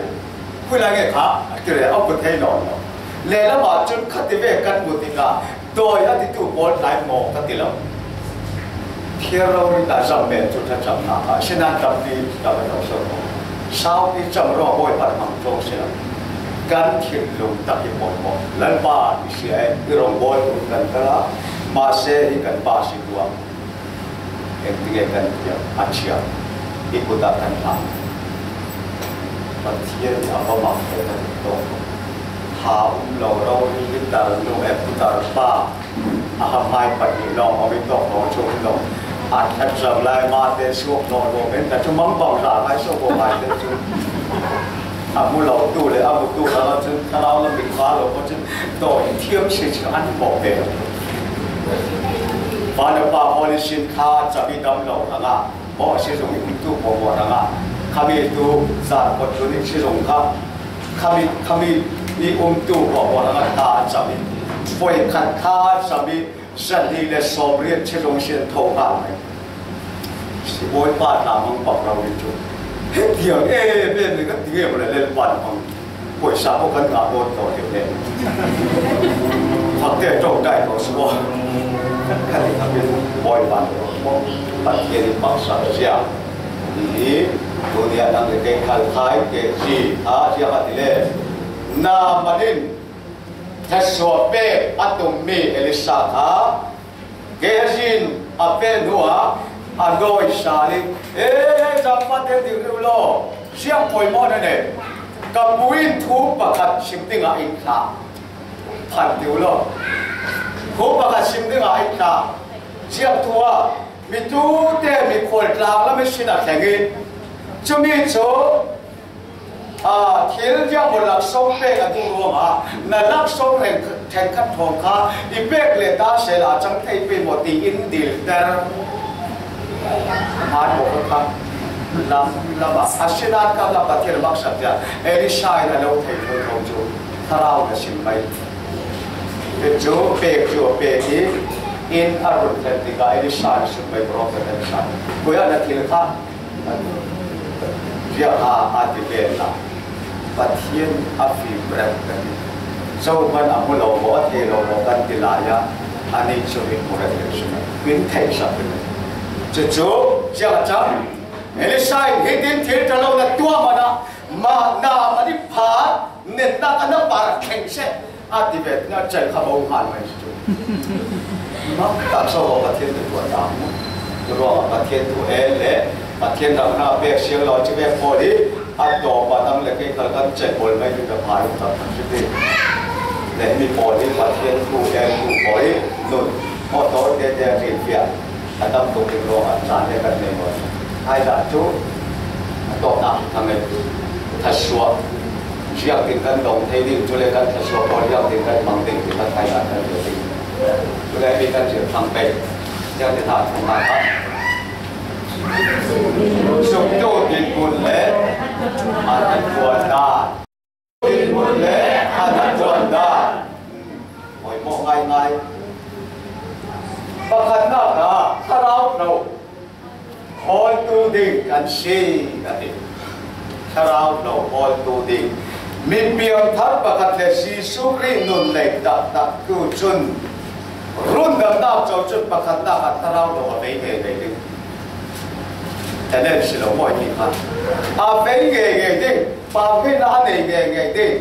khui lai nge kha, a ti rel, a kut thei nawn lo. Lehlam ah cun kha ti ve kan hmu tikah, dawi a titu pawl tlai maw ka ti lo. Thiar lo rit la zam men cu ṭha cam hna kha, sinan tampi ka va tawk so ko. Saupi cam ruang Bawipa hmang tlawng si lo. Kan thinlung tak hi pawimawh. Lalpa i si ai, i rawngbawl tu kan kal a, mahse hi kan pa si tuah. Engtin nge kan tiam a thiam? I kut ah kan hlan. Pathian a va mak ve kan tawk. Tha um lo, rori hi tar nu e, pu tar pa. A hamhai pahnih lawng, a mi tawk lawng, chung lawng. A that zam lai, mate suak lawng lawng, men ta cu mangbang za ngai so ko ngai te cu. A mu lo tu le, a mu tu la cun, thlarau lam in fa lo ko cun, dawi thiam si cu an bawh ve. Fale pa hawl i sin kha cam i dam lo hrangah, maw si zong i um tu ko maw hrangah, khami tu zan ko tu ni si zong kha, khami, khami i um tu ko maw hrangah kha cam i, voi khat kha cam i, Zahnih le sawmriat chilung si an tho hna lai. Si Bawipa tla mang pak lo ding cu. Hetiang e, ven le kan ti nge maw le, Lalpa mang. Pawisa ko kan ngah dawt ko deuh le. Fakte ṭawng dai ko si maw. Kan i kha pin Bawipa maw. Pathian in paksa zia. Hi, tunia nang le kei khal khai ke si. A, zia kha ti le. Na manin Thluasuah pek a tummi Elisha kha Gehazi in a feh hnuah a dawi sal i, "Ee, zaangfahte ding rih u law, ziang pawimawh na nei. Ka pu in thu pakhat sim dingah in thlah, phan ti u law. Thu pakhat sim dingah in thlah. Ziang thu ah mi tute mikhual tlang lam i sin a thleng i, cumi cu, aa, thil ziang maw laksawng pek a duh ruangah na laksawng reng ṭhenkhat thawng kha i pek le ta sehla a cang thei pei maw tiin dilter." Hmaan maw kha lam, lamah a sinan kha ka Pathian maksak tiah Elisha in a lo thei thawng cu thlarau na sim mai. Pek cu, pek cu a pek i, In a run thlen tikah Elisha in sut mai, prophet Elisha. Koi ah na thil kha? Riak a, a ti vel la. Pathian a fimrem ka ti. Zohman a hmu lo maw, a thei lo maw kan ti lai a, a nih chu min hmu reng reng si lo. Min theihsak hi lo. Cucu, ziah a cang? Elisha in hitin thil ṭha lo na tuah man ah, mah Naaman i phat, netnak a na par thleng seh. A ti ve, na cel kha bo ngan mai cu. Mah tak so Pathian tu tuan ta mu. Tu ruang Pathian tu el le, Pathian dang na pek siang lo ci ve pawl hi, a tawp a nang le kei khal kan cel pawl mai tu ka pha lu tak kan si ti. Le mi pawl hi Pathian tu el tu pawl hi, nun, mo to te te rin pia. A tam tuk ding ruangah caan le kan nei maw? Ai dah cu a tawpnak hi kha ngei. Thluasuah ziangtin kan dong thei ding, cule kan thluasuah pawl ziangtin kan hmang ding ti kha thaidan kan tuah ding. Cule mi kan zirh thang pei ziangtin hna thong hna kha. Zumtu dinhmun le a hnaṭuandan. Dinhmun le a hnaṭuandan. Poimawh ngaingai. Pakhatnak ah thlarau hlo hawltu ding kan si, a ti. Thlarau hlo hawltu ding. Mi piangthar pakhat le Jesuh Khrih nun lei taktak tu cun rundamnak co cun pakhatnak ah thlarau hlo a vei ngei ngei ding. Talent si lo maw, hi kha a vei ngei ngei ding, pahmehna a nei ngei ngei ding.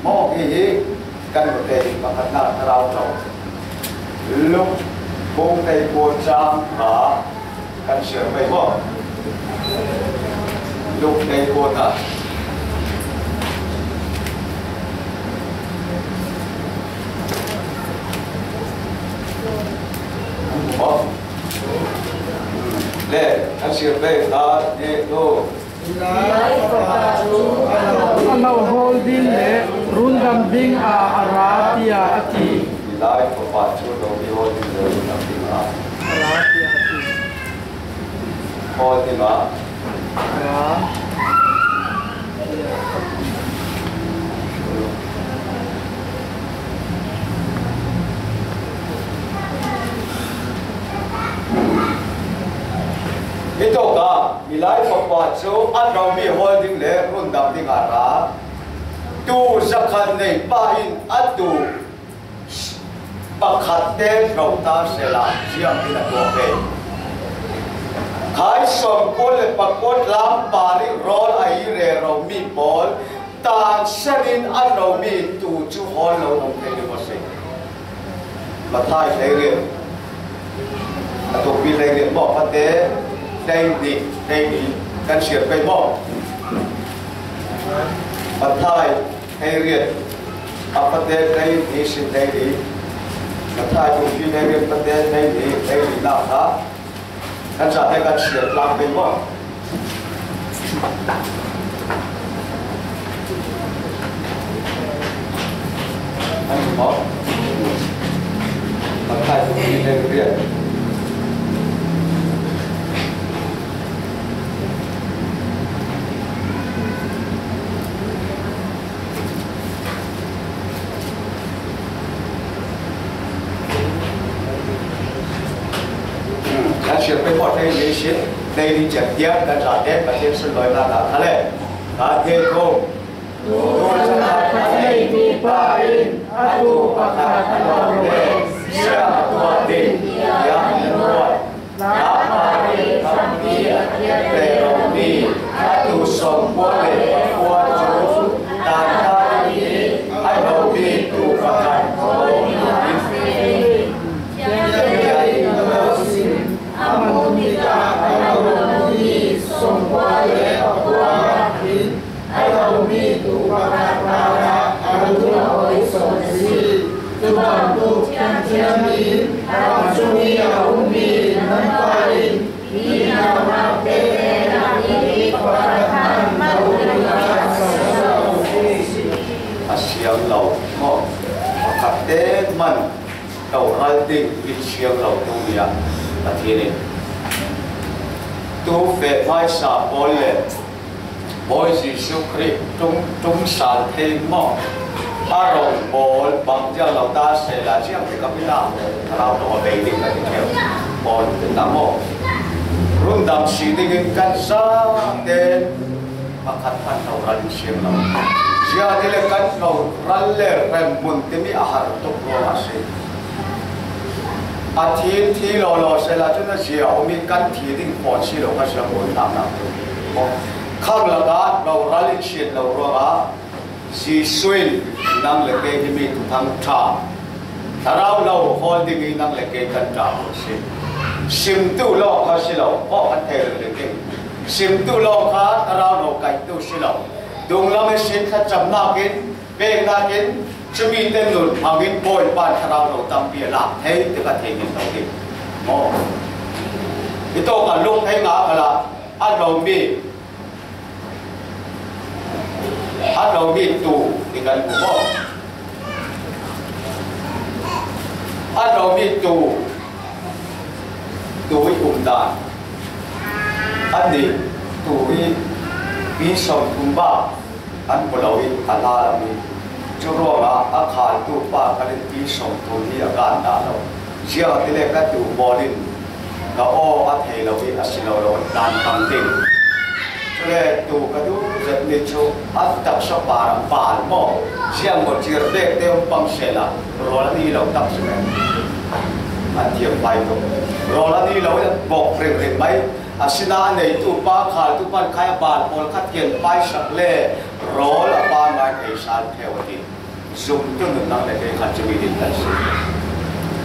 Maw, hi hi kan rute hi pakhatnak thlarau hlo. Luk bung hleikua cang kha kan siar pei maw? Luk hleikua hna. Maw? Le, kan siar pei kha, nih, tu. A lo hawl ding le rundam ding ah a ra, tiah a ti. Milai fapa cu lo mi hawl ding le rundam ding ah a ra, tiah a ti. Hawl ding ah a ra. Hitawk ah Milai fapa cu a lomi hawl ding le rundam ding ah a ra. Tu zakhat nei pa in a tu pakhat te hlo ta sehla ziangtin a tuah ve. Khai sawmkua le pakua tlam par i rawl a i rero mi pawl tansan in a lomi tu cu hawl lo dong thei ding a si. Matthai hleiriat, a tukmi hleiriat maw, Fate hleihnih, hleihnih kan siar pei maw? Matthai hleiriat, a Fate hleihnih, sin hleihnih, Matthai tukmi hleiriat, Fate hleihnih, hleihnih nak kha kan zate kan siar tlang pei maw? An maw? Matthai tukmi hleiriat. Kan siar pei maw, hleihnih sin, hleihnih ciang tiang kan zate Pathian sunlawinak ah kha le, kan thei ko. Tu zakhat a neihmi pa in a tu pakhat a lo le ziah a tuah ding, tiah an ruat. Tlangpar in tampi a thiat ve lomi a tu sawmkua le pakua cu tanta ding i a lomi tu pakhat kho in thianghlim in a lo sim. A hmun tikah a lo lomi sawmkua le pakua in a lomi tu pakhat parah a lung a awi sawn a si. Cu bantuk ṭhiamṭhiam in rang cung i a ummi nan pa in mi naunak tete nih pakhat hmanh lo dingah a si. A siang lo maw? Pakhat te hmanh toral ding in siang lo tu ni ah Pathian in tu feh hmaisa pawl le Bawi Jesuh Khrih ṭung, ṭung sal thei maw? A rong pawl bang ziang lo ta sela, ziang te ka pina thlarau lo a bei ding ka ti ṭheu. Pawl te ta maw? Rundam si dingin kan zate pakhat kan lo ral in siam lo. Ziang te le kan lo ral le remhmun te mi a har tuk ruangah si. A thi thi lo lo sela cun a zia um i kan thi ding pawl si lo ka siam pawl tam nak tu. Khang lakah lo ral in siat lo ruangah Jesuh in nang le kei hi mi thuthang ṭha, thlarau lo hawl ding hi nang le kei kan ṭha a si. Simtu lawng kha si lo, aw kan thei lo le kei. Simtu lawng kha thlarau lo kaihtu si lo. Dunglam ihsin thlacamnak in, peknak in, cumi te nun hmangin Bawipa thlarau lo tampi a lak thei te ka thei ning lo ding. Maw? Hi tawk a luk thei nga khala a lo mi A lo mi tu ti kan hmu maw? A lo mi tu, tu i um dan. A ni tu i pi sawmthum bak an hmu lo i a hla lam i. Cu ruangah a khaltu pa khalin pi sawmthum hi a kan dah lo. Ziangahtile ka tu pawl in ka aw a thei lo i a si lo lo dan pang ding. Cule tu ka duh zet ni cu an taksa par a bal maw? Ziang maw cir bek te um pang sehla rawl an i lo tak si men. An thiam pai tuk. Rawl an i lo i an bawk ringring mai. Asinain a neitu pa, khaltu pan khai a bal pawl khat kian paisak le rawl a pa ngai thei sal theu a ti. Zumtu nun nang le kei khan cumi din kan si.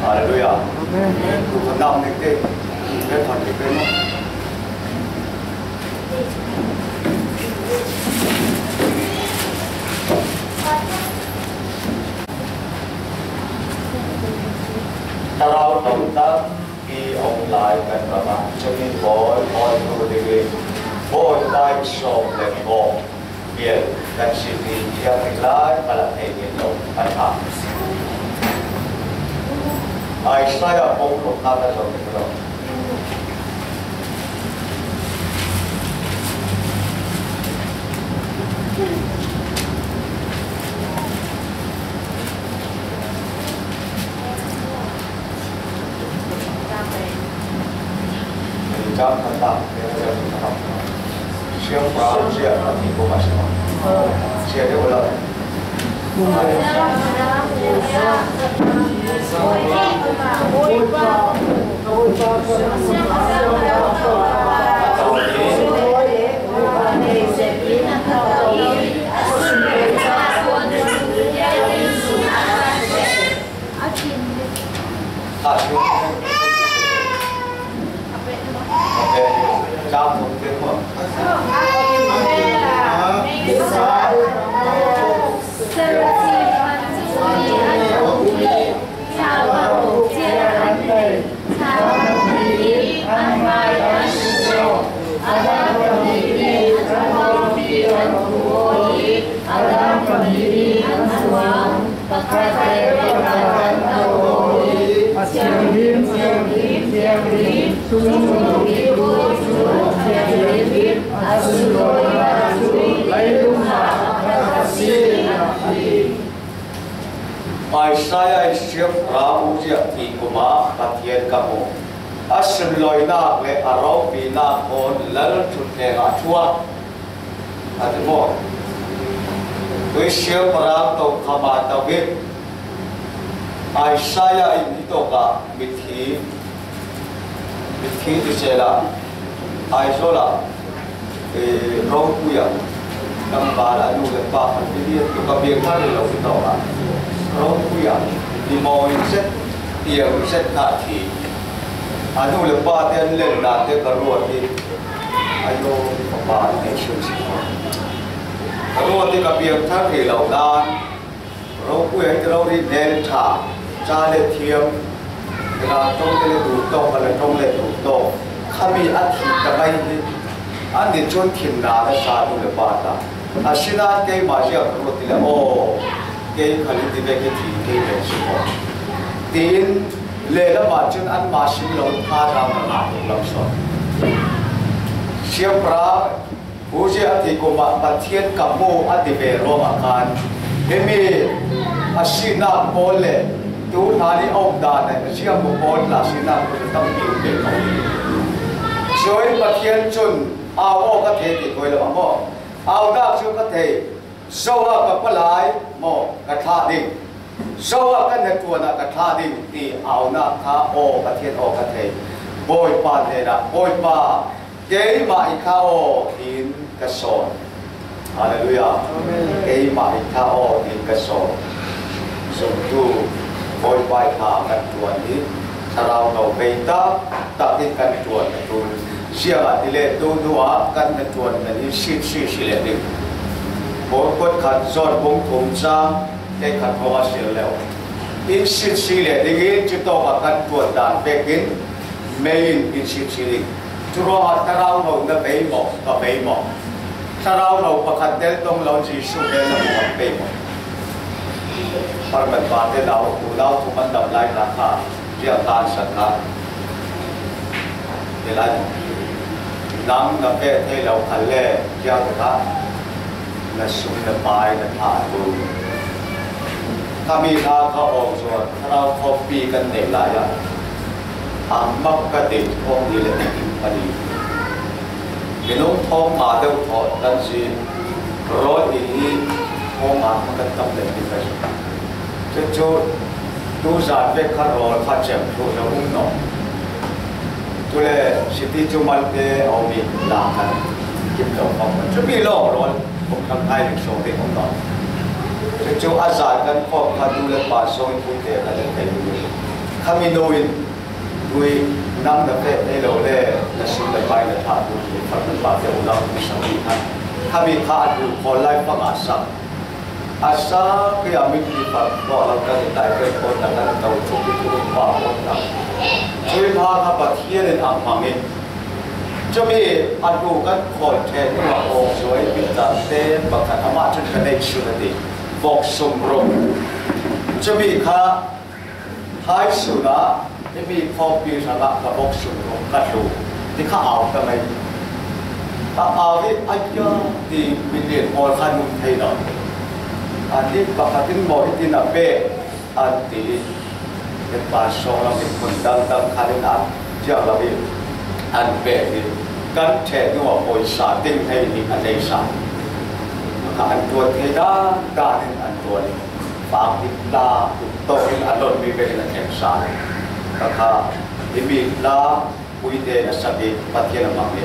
Halleluiah. Amen. Tu khan nam nek te, pe khan nek te maw? Thlarau tam tak i ong lai kan ram ah cumi pawl pawl tu ding i Bawipa i sawm le kawm. Bial kan si ti thiang dik lai khalah thei ngei lo kan hau. Isaiah pawng ruk kha kan lo dik lo. Isaiah in siangpahrang Uzziah thih kum ah Pathian ka hmu. A sunlawinak le a ropinak thawn lalṭhut hnenah a thuak. A ti maw? Tuih siangpahrang Tokham ah David, Isaiah in hitawkah mithi, mithi ti sehla, Aizawl ah, eh, ropui ah, tlangval a nu le pa khan mi lian tuk a piangthar rih lo hitawkah, ropui ah, mimaw in zet, piang zet hna thi. A nu le pa te an lelnak te ka ruat i, ayo, ka pa an hei hrim si ko. Ka ruat i ka piangthar rih lo nan, ropui ah hi rori hnen ṭha, ca le thiam, ral ṭong te le duh tawk, ka le ṭong le duh tawk, khami a thi ta mai hi, an nih cun thinnak a sa nu le pa ta. Asinain keimah ziah ka ruat ti le, aw, kei khal hi ti vek hi thi thei ve si ko. Tiin lehlam ah cun anmah sim lo thazaang a ngah tuk lam sawn. Siangpahrang Uzziah a thih kum ah Pathian ka hmu a ti ve ruangah khan Himi a sinak pawl le tu hna ni a um dan le a ziam pawl tla sinak pawl tampi um ve ko. Cun Pathian cun au aw ka thei ti koi lo maw? Aunak cu ka thei. Zo ah ka palai maw ka thlah ding? Zo ah ka hnaṭuan ah ka thlah ding ti aunak kha aw Pathian aw ka thei. Bawipa hnenah Bawipa, keimah i thlah aw tiin ka sawn. Hallelujah. Amen. Keimah i thlah aw tiin ka sawn. Zumtu Bawipa i thlah kan ṭuan hi thlarau no bei tak tak in kan ṭuan a ṭul. Ziangahtile tu hnu ah kan hnaṭuan hmanh hi sit si si leh ding. Bawl kuat khat zawn bung thum cang ei khat hrawng a si lio. In sit si leh ding in cutawk ah kan ṭuan dan vekin mei in in sit si ding. Curuangah thlarau no na bei maw, ka bei maw? Thlarau no pakhat tel tong lo Jesuh he na hmuh a pei maw? Parman pate lau, unau thuman dam lai hna kha, riak tan sak kha. Hi lai maw? Nang na feh thei lo khan le, riak kha, na sum na pai na thlah tu. Khami hna kha awng zuar, thlarau khawmpi kan neih lai ah, a mak ka ti thawng ni le pahnih. Minung thawng nga deuh thawh kan si, rawl i hi thawng nga hmang kan tam le ti ka si. Cucu tu zan vek kha rawl kha cem thluh lo um nawn. Cule city cu malte a um i la kan kim lo pang. Cumi lawng rawl kum thang kai lik sawng te um nawn. Cucu a zan kan khawm kha tu le pa sawng i puite kan le thei. Khami nu in Tui, nang na feh thei lo le na sum le pai na thlah tu hi fak na pa te u lau tu sang hi kha. Khami kha a tu khawl lai pang a sang. A sa khi a mit khi fak ko lau kan i tai pe ko na kan tau chu ki tu pa ko na. Tui ma kha Pathian in a hmang in. Cumi a tu kan khawl ṭheh tu a awk zuai bit dan te pakhat amah cun ka neih sun a ti. Vok sum rum. Cumi kha Hai sun ah himi khawmpi hrangah ka vok sung rung ka tlu ti kha au ta mai. Ka au hi a ya ti min lian pawl kha nun thei lo. An hi pakhat in maw hitin a pek an ti i. Mipa sawng lam in hmun dangdang khan in an ciang lo i an pek i kan ṭheh hnu ah pawisa ting thei ning an nei sa. Kha an tuan thei dan dan in an tuan i. Fangin tla tuk tawkin a lonmi velin a thleng sa. Khakha himi tla puite na sak i Pathian a mang le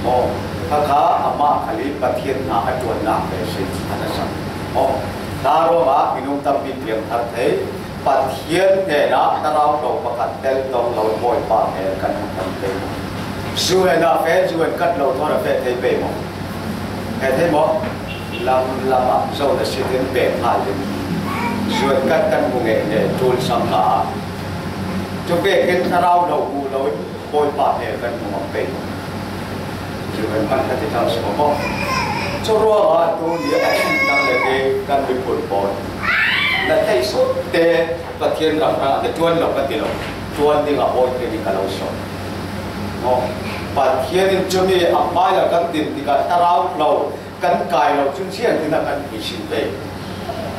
maw? Khakha amah khal i Pathian hna a ṭuannak ve sin a na sak maw? Tla ruangah minung tampi piangthar thei Pathian hnenah thlarau hlo pakhat tel tong lo Bawipa hmel kan hmuh kan thei. Zu en ah fe, zu en kat lo thawn a feh thei pei maw? He thei maw? Lam lam ah zo na si tin pek hna tin zuan kan kan mu ngei ne tul sang hna. Cu pek in thlarau lo mu lo in Bawipa hmel kan mu ngam pei. Zuan man ka ti thang si maw? Cu ruangah tu ni a dang le ke kan miphun pawl na theih sawh te Pathian ram hna na ṭuan lo ka ti lo. Ṭuan ding a bawi te nih ka lo sawh. Maw? Pathian in cumi a hmai a kan din tikah thlarau lo kan kai lo cun ziangtin a kan phisin ve.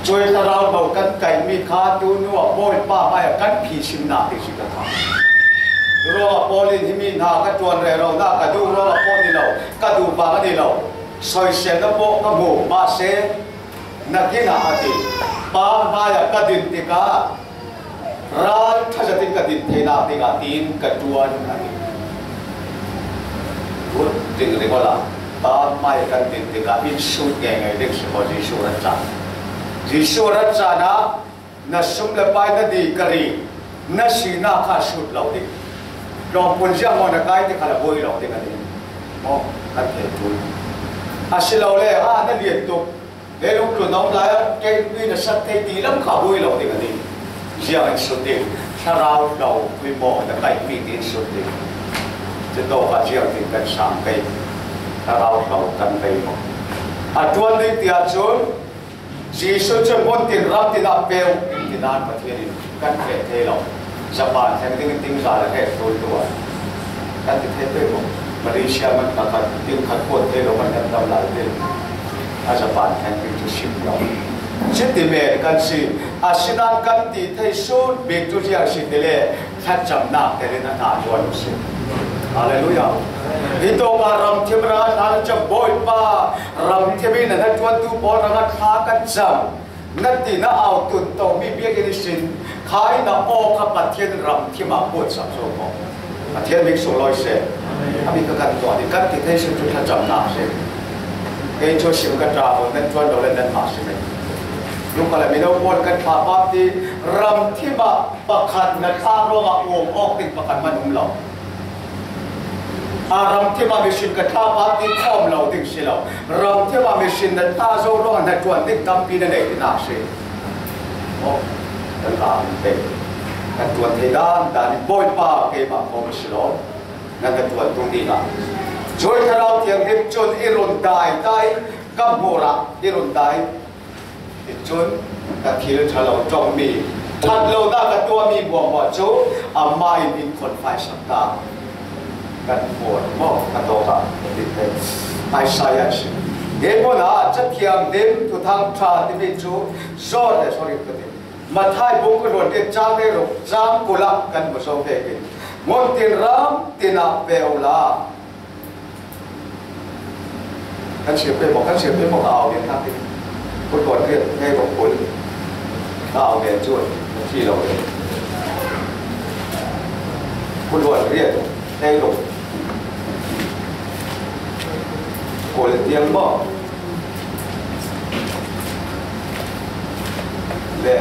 Cui thlarau lo kan kaihmi kha tu hnu ah Bawipa hmai a kan phisinnak hi si ka thang. Ruangah Paul in himi hna ka ṭuan rero hna, ka duh ruangah Paul ni lo, ka duh vang a ni lo. Soisel na pawh ka hmu, mahse, nakin ah a ti. Pa hmai ah ka din tikah, Ral ṭha zetin ka din theinak dingah tiin ka ṭuan, a ti. Ruth ringring awla pa hmai kan din tikah in sut ngei ngei ding si ko Jesuh rat caan. Jesuh rat caan ah na sum le pai na di ka ri, na sinak kha sut lo ding. Tlawmpun ziah maw na kai ti kha la buai lo ding a ti. Maw kan thei ṭul. Asilole, ah, na lian tuk. Leilung tlun a um lai ah, kei mi na sak thei ti lam kha buai lo ding a ti. Ziang in sut ding, thlarau hlo, khui maw, na kaihmi ti in sut ding. Cutawk ah ziang tin kan sang pei, thlarau hlo kan bei maw? A ṭuan ding ti ahcun, Jesuh cun hmun tin ram tin ah peuh in ti nain Pathian in kan feh thei lo. Japan thleng ding in tingza le he tul tu ah kan ti thei pei maw? Malaysia man kha khat ding khat kuat thei lo man kan dam lai ding. A Japan thleng ding cu sim lo. Chiti men kan si, asinain kan ti thei sun bik tu ziang si ti le, thlacamnak telin a hna tuan u si. Halleluiah. Hi tawka ramthim rang a thla na cam Bawipa, ramthim in a hnaṭuantu pawl rang a thla kan cam. Na ti na au tun to mi biakinn i sin, khai na aw kha Pathian ramthim ah puatsak zo ko. Pathian min sung lawi se. A mi ka kan tuah ding, kan ti thei sun cu thlacamnak si. Kei cu sim ka ṭa ko, nan ṭuan lo le nan mah si men. Lungkal a mino pawl kan thla pah ti, ramthim ah pakhat na thla ruangah uang awk ding pakhat man um lo. A ramthim ah mihring ka thla pah ti khawm lo ding si lo. Ramthim ah mihring na thla zo ruangah hnaṭuan ding tampi na nei ding a si. Aw, kan la kan pe. Kan ṭuan thei dan dan in Bawipa keimah kong si lo. Nan ka tuan tung ding ah. Cuai Thlarau Thianghlim cun i run dai dai, ka hmur ah i run dai. Cun ka thil ṭha lo ṭongmi, ṭhat lo dah ka tuahmi hmuahhmuah cu amah in in confess sak ta. Kan hmur maw, ka tawk ah ka ti thei. Isaiah si. Hi hmun ah Cathiang dim, Thuthang ṭha timi cu John, eh, sorry, ka ti. Matthai bung kul hluan riat cang ruk cang kul ah kan hmu zo vekin, ngun tin ram tin ah pe u la. Kan siam pei maw, kan siam pei maw, ka au lian hna ti. Kul hluan riat hleiruk kul. Ka au lian cu a thi lo. Kul hluan riat hleiruk kul tiang maw? Le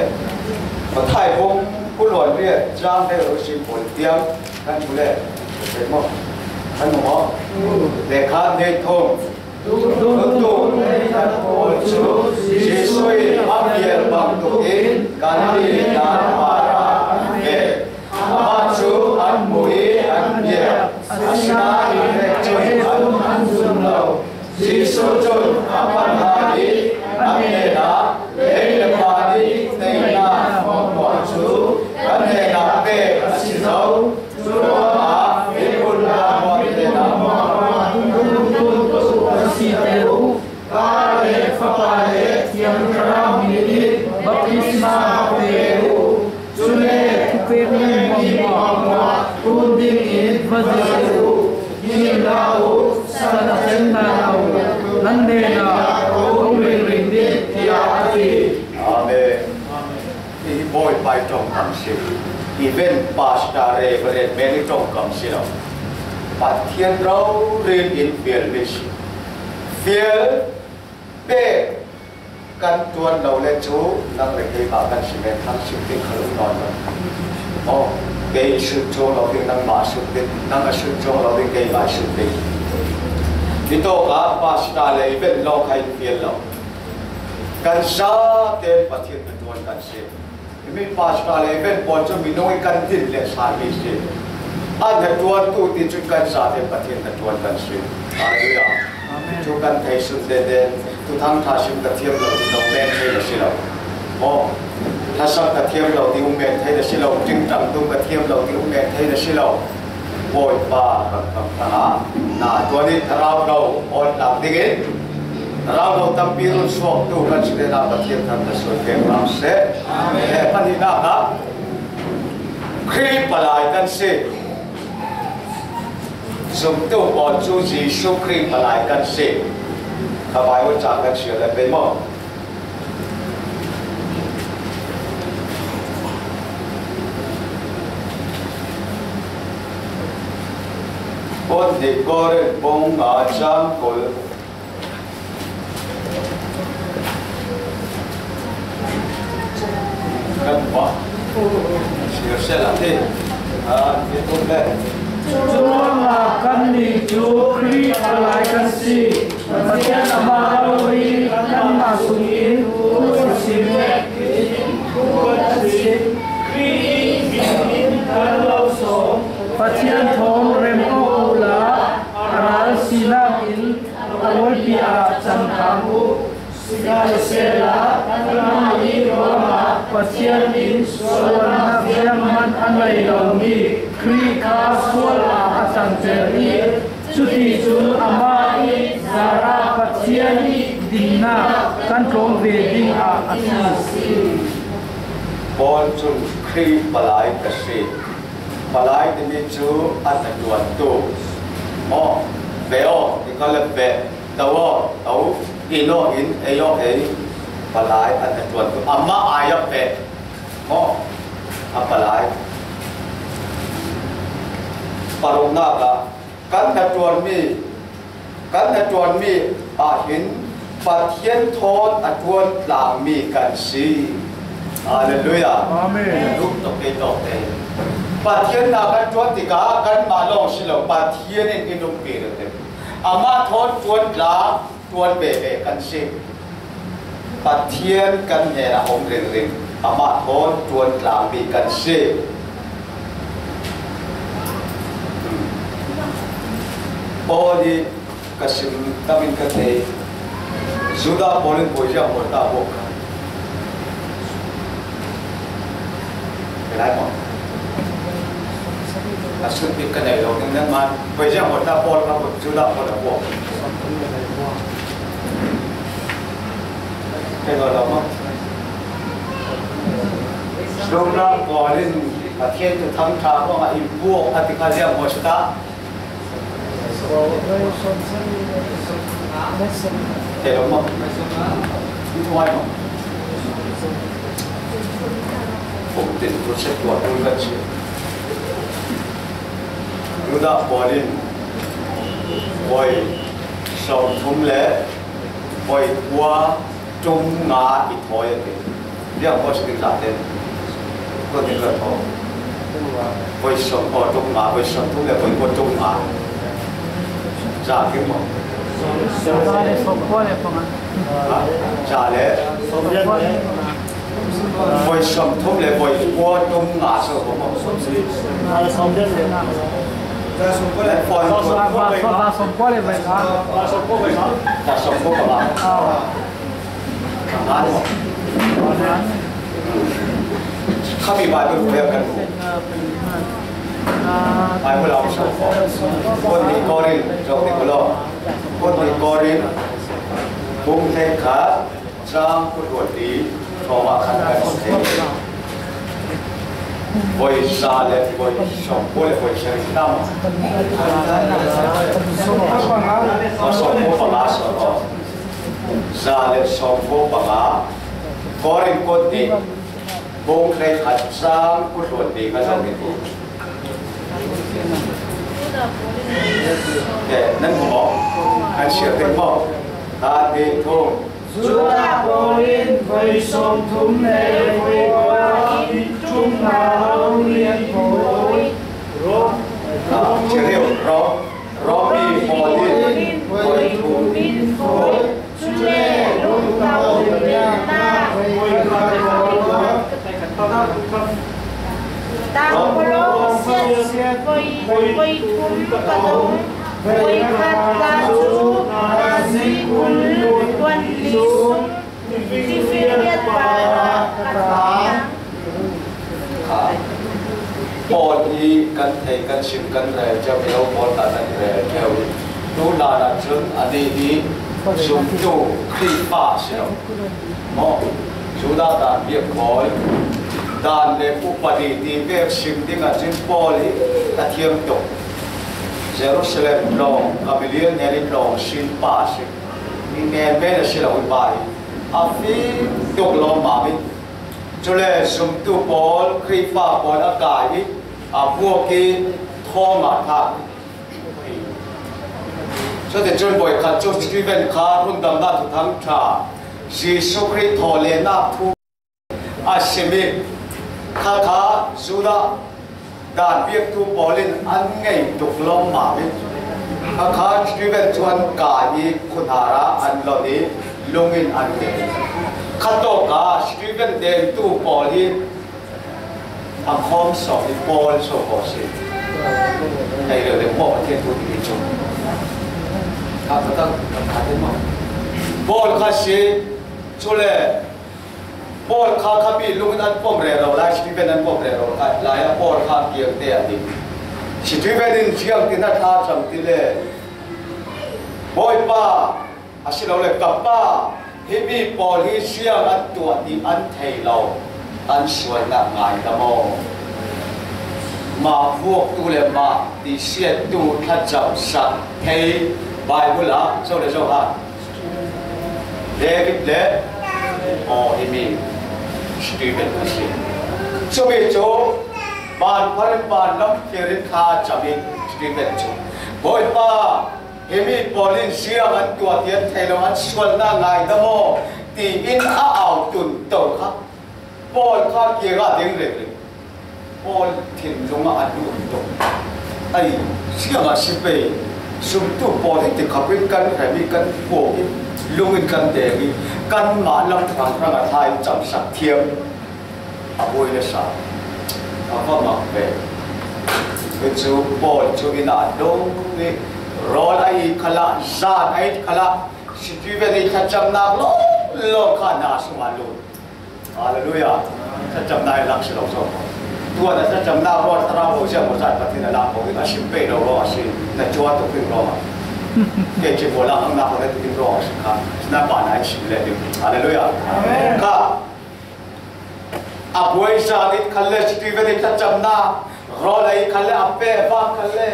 Matthai bung kul hluan riat cang hleiruk sin kul tiang kan hmu le. Kan hmu maw? Kan hmu maw? Le kha hnih thum. Tutu hleikhat pawl cu Jesuh in a fial bantukin Galilee ram parah an feh. Amah cu an hmu i an biak, asinain cun an zum lo. Jesuh cun a pan hna i an hnenah, "Lei le pa nih teinak hmuahhmuah cu kan hnenah pek a si zo." Curuangah fimkhur hna hmuahhmuah te hna hmuahhmuah dungthluntu kan si te u. Pa le Fapa le Thiang Thlarau min in baptisma va pe u. Cule thupekmi hmuahhmuah tun dingin va zir u. Ngim hlah u, san a cen hna lo. Nan hnenah ka um ringring dih, tiah a ti. Amen. Hi Bawipa ih ṭongkam si. Hi Event Pastor Reverend men ih ṭongkam si lo. Pathian rori in fialmi si. Fial pek kan ṭuan lo le cu nang le keimah kan si men thang sim ding kha lo nawn lo. Aw, kei ih sut cuang lo ding, nangmah a sut ding, nang a sut cuang lo ding, keimah ih sut ding. Hi tawkah pastor le event lawng kha in fial lo. Kan zaten Pathian hnaṭuan kan si. Himi pastor le event pawl cu minung i kan din le salmi si. An hnaṭuantu ti cun kan zate Pathian hnaṭuan kan si. Hallelujah. Amen. Cu kan thei sun tete, Thuthang ṭha sim ka thiam lo ti dong men thei na si lo. Aw, hlasak ka thiam lo ti um men thei na si lo, ṭingṭang tum ka thiam lo ti um men thei na si lo. Bawipa rak rak hnangah na tuan i Thlarau Hlo awn tlang dingin Thlarau Hlo tampi run suaktu kan si te hna Pathian thar na sual pek hram seh. Amen. Pahnihnak ah Khrih palai kan si. Zumtu pawl cu Jesuh Khrih palai kan si. Kha Baibal ca kan si le pei maw? Paul nih Korin bung nga cang kul. Kan pa. Siasel ah ti. Ah, ti tu le. Curuangah kannih cu Khrih palai kan si. Pathian amah rori kanmah sungin thu a sim le thu a sim, Khrih i min in kan lo sawm. Pathian thawng rem awk uhla a ral sinak in a kawipi ah cang hram uh. Sikhalsehla kanmah i ruangah Pathian in sualnak zianghman a nei lomi Khrih kha sual ah a cangter i, cuticun amah i zarah Pathian i dinnak kan tlawm ve dingah a si. Paul cun Khrih palai ka si. Palai timi cu a hnaṭuantu. Maw, ve aw, ti kha le ve, to aw, to, in aw, in, ei aw, ei. Palai a hnaṭuantu. Amah ai a ve. Maw, a palai. Paruknak ah kan hnaṭuanmi, kan hnaṭuanmi ah hin Pathian thawn a ṭuan tlangmi kan si. Hallelujah. Amen. Lungtok kei tawk te. Pathian hna kan ṭuan tikah kanmah lawng si lo, Pathian in in umpi rih te. Amah thawn ṭuan tlang, ṭuan veve kan si. Pathian kan hnenah a um ringring, amah thawn ṭuan tlangmi kan si. Paul hi ka sim tamin ka thei. Judah Paul in voi ziang maw ta bawk kha. Ka lai maw? A sunpi ka nei lo ning nan man. Voi ziang maw ta Paul kha, Judah Paul a bawk. Kei lo lo maw? Judah Paul in Pathian tu thangṭha ruangah i bawk a ti kha ziang maw si ta? Te lo maw? Ni tu ai maw? Kum tin tu se tua tu kan si. Judah Paul in voi sawmthum le voi kua ṭum nga i thawi a ti. Ziang kua si ding zate. Kua ding ka thaw. Voi sawm, aw, ṭum nga, voi sawmthum le voi kua ṭum nga. Za kim maw? Za le sawmkua le panga. Ha? Za le? Sawmkua le panga. Voi sawmthum le voi kua ṭum nga so ko maw? Za le sawmkua le. Za sawmkua le. Za sawmkua le voi nga. Za sawmkua panga. Ah. Khami Bible ko ya kan. Bible ang sa ko. Kon ni Korin, jok ni ko lo. Kon ni Korin, bung thei kha, cang kut hua ti, thawng ah khan kan thei. Voi za le voi sawmkua le voi sarih tam. Voi sawmkua panga sawm. Za le sawmkua panga, Korin kut nih, bung hleikhat cang kut hluan nih kan lo ti. Eh, nan hmu maw? Kan siar ding maw? Khat, nih, thum. Judah pawl in voi sawmthum le voi kua in ṭum nga lo rian pawl. Ah, cheerio, Rom. Rom mi pawl in voi thum in voi, cule lungtang umnak voi khat, Rom pawl siat voi, voi thum ka tong, voi khat ta cu nazi kul tuan li sung. Paul hi kan thei, kan sim, kan rel cio i lo, Paul ta kan rel cio i tu hlan ah cun anih hi zumtu Khrihfa a si lo. Maw, Judah dan biak pawl, dan le upadi ti vek sim ding ah cun Paul hi a thiam tuk. Jerusalem tlawng, Gamaliel hnen i tlawng sin pa a si. Mi men men a si lo i pa hi a fim tuk lawmmam i, cule zumtu pawl, Khrihfa pawl a kai i, a buak i, thawng ah thak i. Cuticun voikhat cu Stephen kha rundamnak thuthang ṭha, Jesuh Khrih thawhlenak thu a sim i, khakha Judah dan biaktu pawl in an ngei tuk lawmmam i, khakha Stephen cu an kai i, khuhnar ah an lon i, lung in an ngei. Khatawk ah Stephen dengtu pawl hi a khawm sawm i, Paul so ko si. Hei reu le maw, Pathian thu timi cu. Kha ka tak, ka kha te maw? Paul kha si, cule Paul kha khami lung in an pom rero lai, Stephen an pom rero lai, lai ah Paul kha kiang te a ding. Stephen in ziang tin a tha cang ti le, Bawipa, a si lo le ka pa, himi pawl hi ziang an tuah ti an thei lo. An sualna ngaidam aw. Mah vuaktu le mah tisiattu thlacamsak thei Bible ah zo le zo ha. David le aw hi mi Stephen a si. Cumi cu ban phar in ban lam kir in thlacam in Stephen cu, Bawipa, hi mi pawl in ziang an tuah ti an thei lo, an sualna ngaidam aw, tiin a au tun to kha. Paul kha kiangah ding rengring. Paul thinlung ah a lut tuk. Ai, ziangah si pei, zumtu pawl hi tikhap in kan hrem i kan puak i lung in kan deng i kanmah lam hrang hrang a tha in camsak thiam a buai le sa a va mak ve. Cucu Paul cu inn ah a dong i rawl a it khalah, zan a it khalah, Stephen i thlacamnak lawng lawng kha na sungah lut. Halleluiah. Thlacamnak i lak si lo so. Tuan a thlacamnak rawl thlarau lo ziah maw zat Pathian a lak ko ding a sim pei lo raw a si. Na cuan tuk ding raw a. Kei cin maw lak angnak ko na tuk ding raw a si kha. Na pa na i sim le ding. Halleluiah. Amen. Kha. A buai zan it khalle Stephen i thlacamnak rawl a it khalle a pehvak khalle.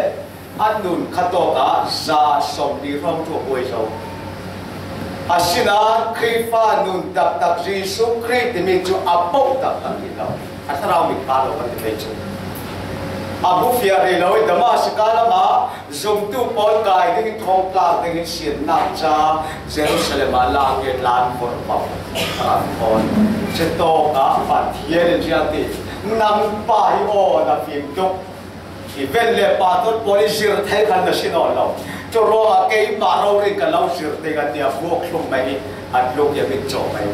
A nun khat tawk ah za sawmli hrawng cu a buai zo. Asinain Khrihfa nun taktak Jesuh Khrih timi cu a poh taktak hi lo. A thlarau mit pa lo kan ti thei cu. A hmufiah rih lo i Damaska lam ah zumtu pawl kai ding in thawngtlak ding in siatnak ca Jerusalem ah lak i tlan forh paoh a rak thawn. Citawk ah Pathian in ziah ti, nang pa hi aw na fim tuk. I ven le pastor pawl i zir thei khan na si nawn lo. Cu ruangah keimah rori ka lo zir ding a ti a vuak thlum mai i a tluk i a mit cawh mai.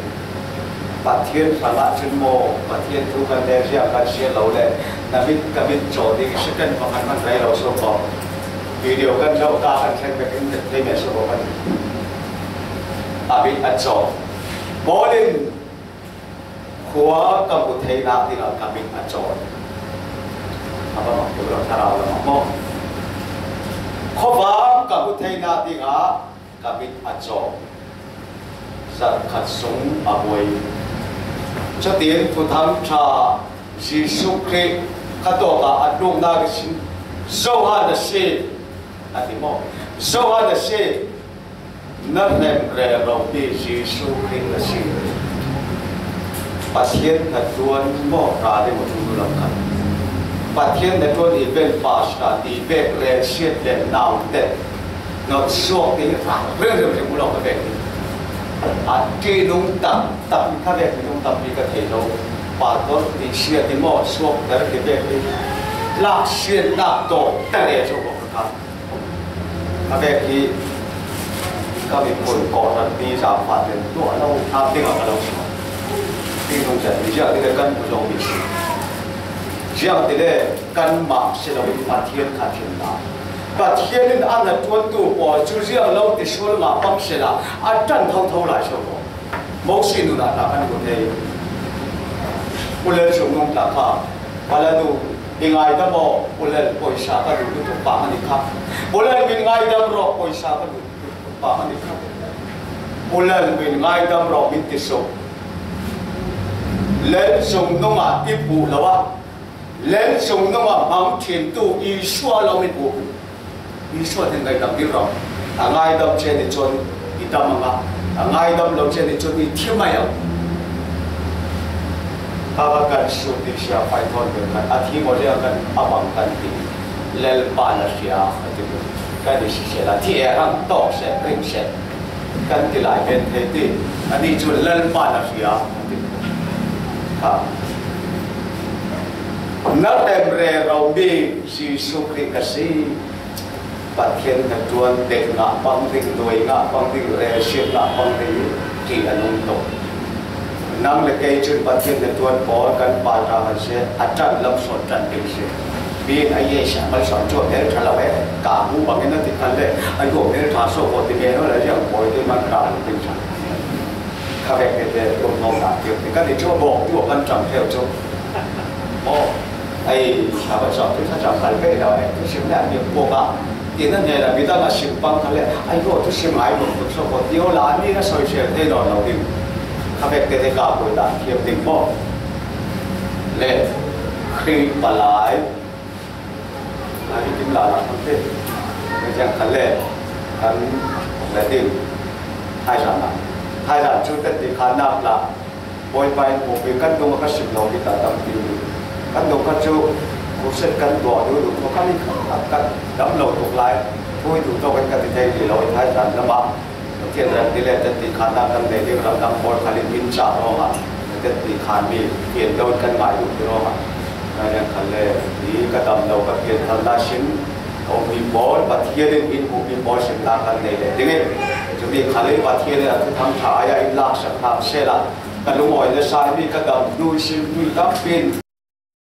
Pathian hrangah cun maw, Pathian thu kan le ziang kan si lo le na mit ka mit cawh ding i second pakhat hman rei lo so ko. Video kan zoh ka kan thleng bek in thei men so ko kan. A mit a cawh. Paul in khua ka hmu theinak dingah ka mit a cawh. A va mak tuk lo thlarau lamah maw? Khuavang ka hmu theinak dingah ka mit a cawh. Zarhkhat sung a buai. Cutin Thuthang ṭha Jesuh Khrih kha tawkah a tluknak ihsin Johan a si a ti maw? Johan a si. Na hrem reromi Jesuh Khrih na si. Pathian hnaṭuan maw, hra ding a ṭul lam khan. Pathian hnaṭuan i ven pastor ti vek relsiat le nautet notsuak ti hra ringring ring u lo ka vek hi. A ṭihnung tam, tam ka vek minung tampi ka thei lo. Pastor ti sia ti maw, suakter ti vek hi. Laksiatnak tawh ta le zo ko ka kha. A vek hi ka miphun kawhhran pi zaangfahten tuah lo hram dingah ka lo suak. Pi nungzat hi ziangtile kan hmu zomi si. Ziangtile kanmah si loin Pathian kha thimnak. Pathian in a hnaṭuantu pawl cu ziang lo ti sual ngah bang sehla a ṭan thotho lai so ko. Mosi nun ah hna kan hmu thei. Ulel Sung Nung tla kha, Palanu, i ngaidam aw, ulel poisa ka duh lutuk pa hmanh i kha. Ulel min ngaidam rawh, poisa ka duh lutuk pa hmanh i kha. Ulel min ngaidam rawh, min ti suk. Lel Sung Nung ah i puh lo ah, Lel Sung Nung ah hmang ṭhintu i suah lo min puh. Jesuh nih ngaidam dih rawh. A ngaidam cia nih cun i dam a ngah. A ngaidam lo cia nih cun i thim a ngah. Kha kan sut dih sia fai thawn ve khan a thi maw ria kan a bang kan ti. Lalpa na hria a ti. Kan i siseh la thi e rang tawk seh, ring seh. Kan ti lai men thei ti. Anih cun Lalpa na hria a ti. Kha. Na remre romi Jesuh Khrih ka si. Pathian hnaṭuan tek ngah bang ding, nuai ngah bang ding, relsiat ngah bang ding ṭih a nung tuk. Nang le kei cun Pathian hnaṭuan pawl kan palṭha kan si, a ṭan lam sawn ṭan ding si. Mi in a ye siah mal sawn cu a hmel ṭha lo e, ka hmu bangin a ti khan le, a yu a hmel ṭha so ko ti men aw le, riang pawi ti man ka ding ṭha. Kha vek tete kum hno hna kir ti kan i cu bawk tu kan ṭam ṭheu cu. Aw, ei, sa va sa tu sa cam kal ve lo ei, tu sim le mi ko ka. Ti na ne la mi dang a sim pang kha le, ai ko tu sim ai mo tu so ko ti o la mi na soi sel te lo lo ding. Kha vek tete ka ko da thiam ding ko. Le Khrih palai a hi kim la la kan te. Ka jang khat le kan le ding. Thaizan na. Thaizan chu te ti khan nak la. Boy pai ko pe kan dong ka sim lo ki ta tam ti. Kan dong ka chu ku set kan do du du ko kan kan dam lo tuk lai. Thui du to kan ka ti thei ti lo Thaizan na ma. Pathian ram ti le tet ti khan na kan nei ding ram dang pawl khalin min cha rawng a, tet ti khan mi pian lo kan ngai duk ti rawng a. Ngai dang khan le ti ka dam lo ka pian thal la sin, ka um mi pawl Pathian in min pu mi pawl sin na kan nei le ding in. Chu mi khalin Pathian in a thu thang tha ai a in lak sak thang se la. Ka lungawi le sai mi ka dam nui sin nui tam pin.